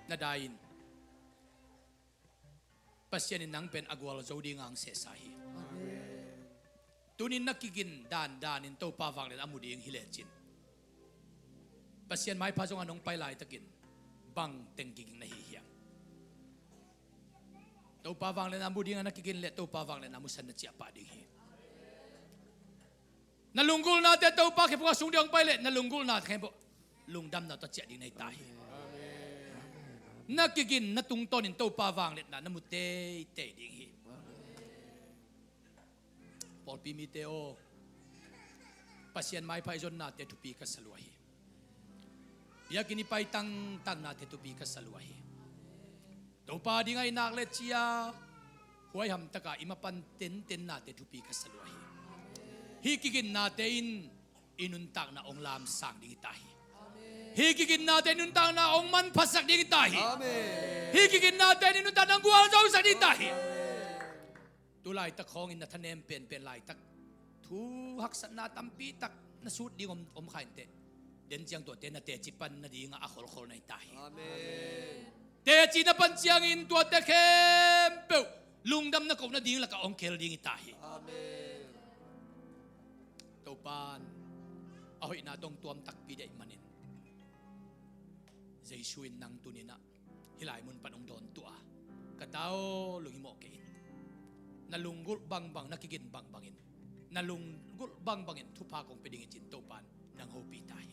na dai in. Pasian in nang pen a gualzo ding a hong sehsa hi. Tunin na kigin dandan in Topa vangliatna a mu ding hi lecin, Pasian maipha zong a nong pai laitakin bang teng kiging na hi hiam? Topa vangliatna a mu ding a na kigin leh Topa vangliatna a musan na ciah pah ding hi. Na lunggulhnate Topa khephung a sung ding hong pai leh na lunggulhna khempeuh lungdamna tawh ciah ding na hi ta hi. Na kigin na tungtawnin Topa vangliatna na mu teitei ding hi. Pawlpi mite aw, Pasian maipha i zonnate thupi ka sa lua hi. Biakinn i pai tangtangnate thupi ka sa lua hi. Topa dingah i nak le cia huaiham taka i mapan tentennate thupi ka sa lua hi. Hih kiginnate in i nuntakna hong lamsang ding hi ta hi. Hih kiginnate in i nuntakna hong manphasak ding hi ta hi. Hih kiginnate in i nuntakna hong gualzosak ding hi ta hi. Tu laitak khawngin na thanem penpen laitak thu haksatna tampi tak na sut ding om, om kha inteh. Den ciang tuate na teci pan nadingah a kholkhol na hi ta hi. Teci na pan ciangin tuate khempeuh lungdam na koh nading lakah hong khel ding hi ta hi. Topa in a hoihna tawh tuam takpi deih manin Jesu in nang tuninah hih lai mun pan hong dawntuah a, ka ta aw, lunghimawh kei in. Na lunggulh bangbang, na kigin bangbangin, na lunggulh bangbangin thupha kong pia ding hi ci-in Topa in nang hopih ta hi.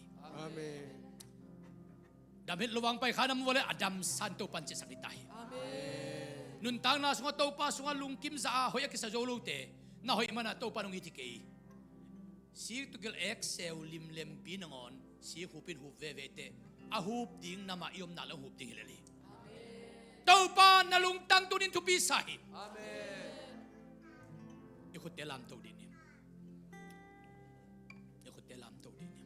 Dam het lo vang pai kha na mu vua le a damsan Topa in ciahsak ding ta hi. Nuntakna sungah Topa sungah lungkim zah a hoih a kisa zo lote na hoih manah Topa in hong it hi kei. Sik tukil ekseu limlempi nangawn sik hupin hup veve teh a hup ding namah i omna le hup ding hi lel hi. Topa na lungtang tunin thupi sa hi. I khutte lamto dih ni. I khutte lamto dih ni.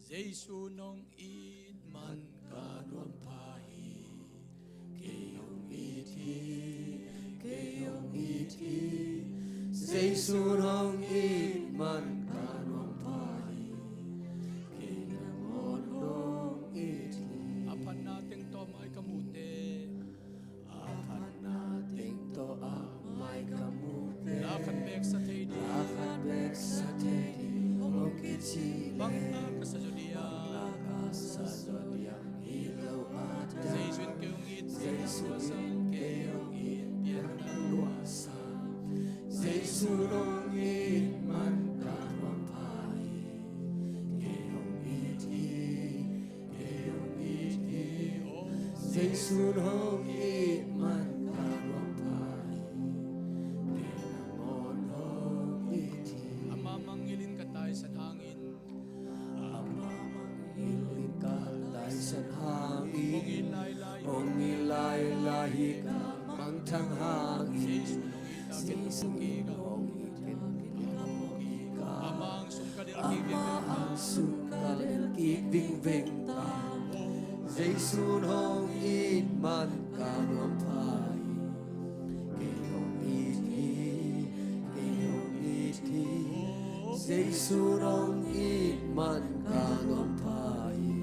Jesu nong it man ka nuam pha hi. Kei hong it hi, kei hong it hi. Jesu nong it man ka nuam pha hi. Kei nangawn hong it hi. A phatna teng tawh mai ka mute. A phatna teng tawh a mai ka mute. La khat bek sa thei ding. La khat bek sa thei ding hong kici leh. Bang la ka sa zaw dia. Bang la ka sa zaw dia. Hi lo a ta. Jesu in kei hong it. Jesu in kei hong it. Pian na lua sa. Jesu nong it man ka nuam pha hi. Kei hong it hi. Kei hong it hi. Jesu nong it man ka nuam pha hi. Kei nangawn hong it hi. Ama mangngilh in ka taisan hangin. Ama mangngilh in ka taisan hangin. Hong it lailai. Hong it lailai hi ka mangthang hangin. Jesu nong it a ken ka phawk kik a. Jesu nong it a ken ka phawk kik a. Ama hang sung ka lel kik vingveng ta. Ama hang sung ka lel kik vingveng ta. Jesu nong it man ka nuam pha hi. Kei hong it hi, kei hong it hi. Jesu nong it man ka nuam pha hi.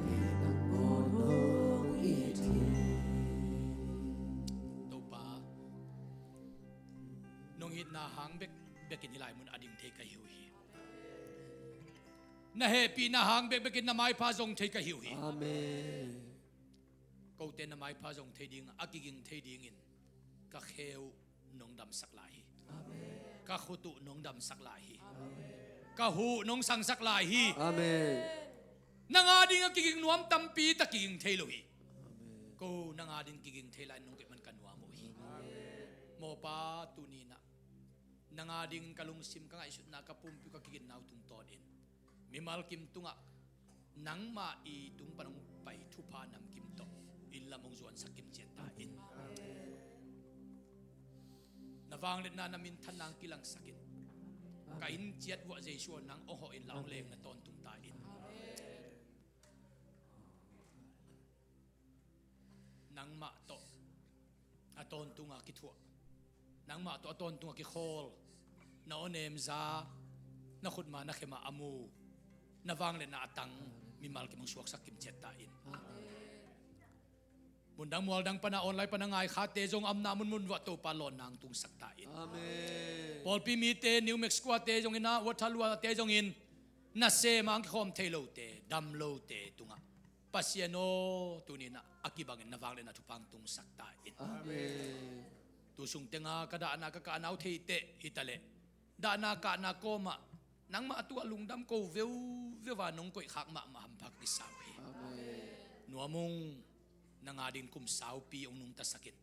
Kei nangawn hong it hi. Topa, nong itna hang bekbekin hih lai mun a ding thei ka hi uh hi. Na hehpihna hang bekbekin na maipha zong thei ka hi uh hi. Amen. Kote na maipha zong thei ding, a kiging thei dingin ka khe uh nong damsak lai hi. Amen. Ka khut uh nong damsak lai hi. Amen. Ka huh nong sangsak lai hi. Amen. Nang a ding a kiging nuam tampi tak kiging thei lo hi. Amen. Ko nang a ding kiging thei lai nong koih man ka nuam uh hi. Amen. Mawpa tuninah nang a ding ka lungsim, ka ngaihsutna, ka pumpi uh, ka kiginna uh tungtawnin mimal kim tungah nangmah i tung pan hong pai thupha namkim tawh inn lam hong zuansak kim ciat ta in. Na vangliatna, na minthanna hong kilangsak in. Ka inn ciat vuah Jesu aw, nang hong hawh in, la hong leng na tawntung ta in. Nangmah tawh a tawntunga kithuah, nangmah tawh a tawntunga kikhawl, na awnemza, na khutma na khe mah a mu, na vangliatna a tang mimal kim hong suaksak kim ciat ta in. Mundang mualdang pana online pana ngaikhate zong a omna munmun vuah Topa lawnna hong tungsak ta in. Pawlpi mite New Mexico-ate zongin ah, Waterloo-ate zongin nasem a hong kikhawm thei lote, dam lote tungah Pasian aw, tuni-in ah a kibangin na vangliatna thupha hong tungsak ta in. Tu sung tenga ka dahna ka kahna uh theiteh hitaleh, dahna kahna kawmah nangmah a tungah lungdam ko veuveu a nong koihkhak mahmah hampha ka kisa uh hi. Nuam ung, nang a dingin kum saupi hong nungtasak in.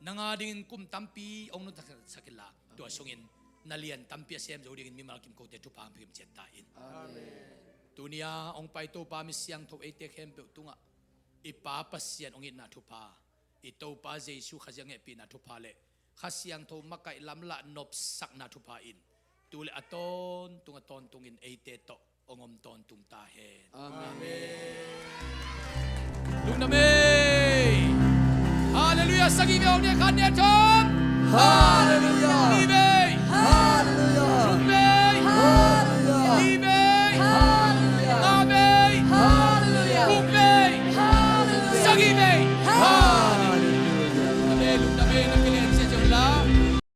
Nang a dingin kum tampi hong nungtasak inla, tua sungin na lian tampi a sem zo dingin mimal kim kote thupha hong pia kim ciat ta in. Tuni-a hong pai Topa mi siangtho eite khempeuh tungah i Pa Pasian hong itna thupha, i Topa Jesu Khazih hehpihna thupha le Kha Siangtho makaih lamlahna nopsakna thupha in tu le a tawntung a tawntungin eite tawh hong om tawntung ta hen. Amen. Lungdam ei. Halleluiah. Sagih bia hong nia, khat, nih, thum. Halleluiah.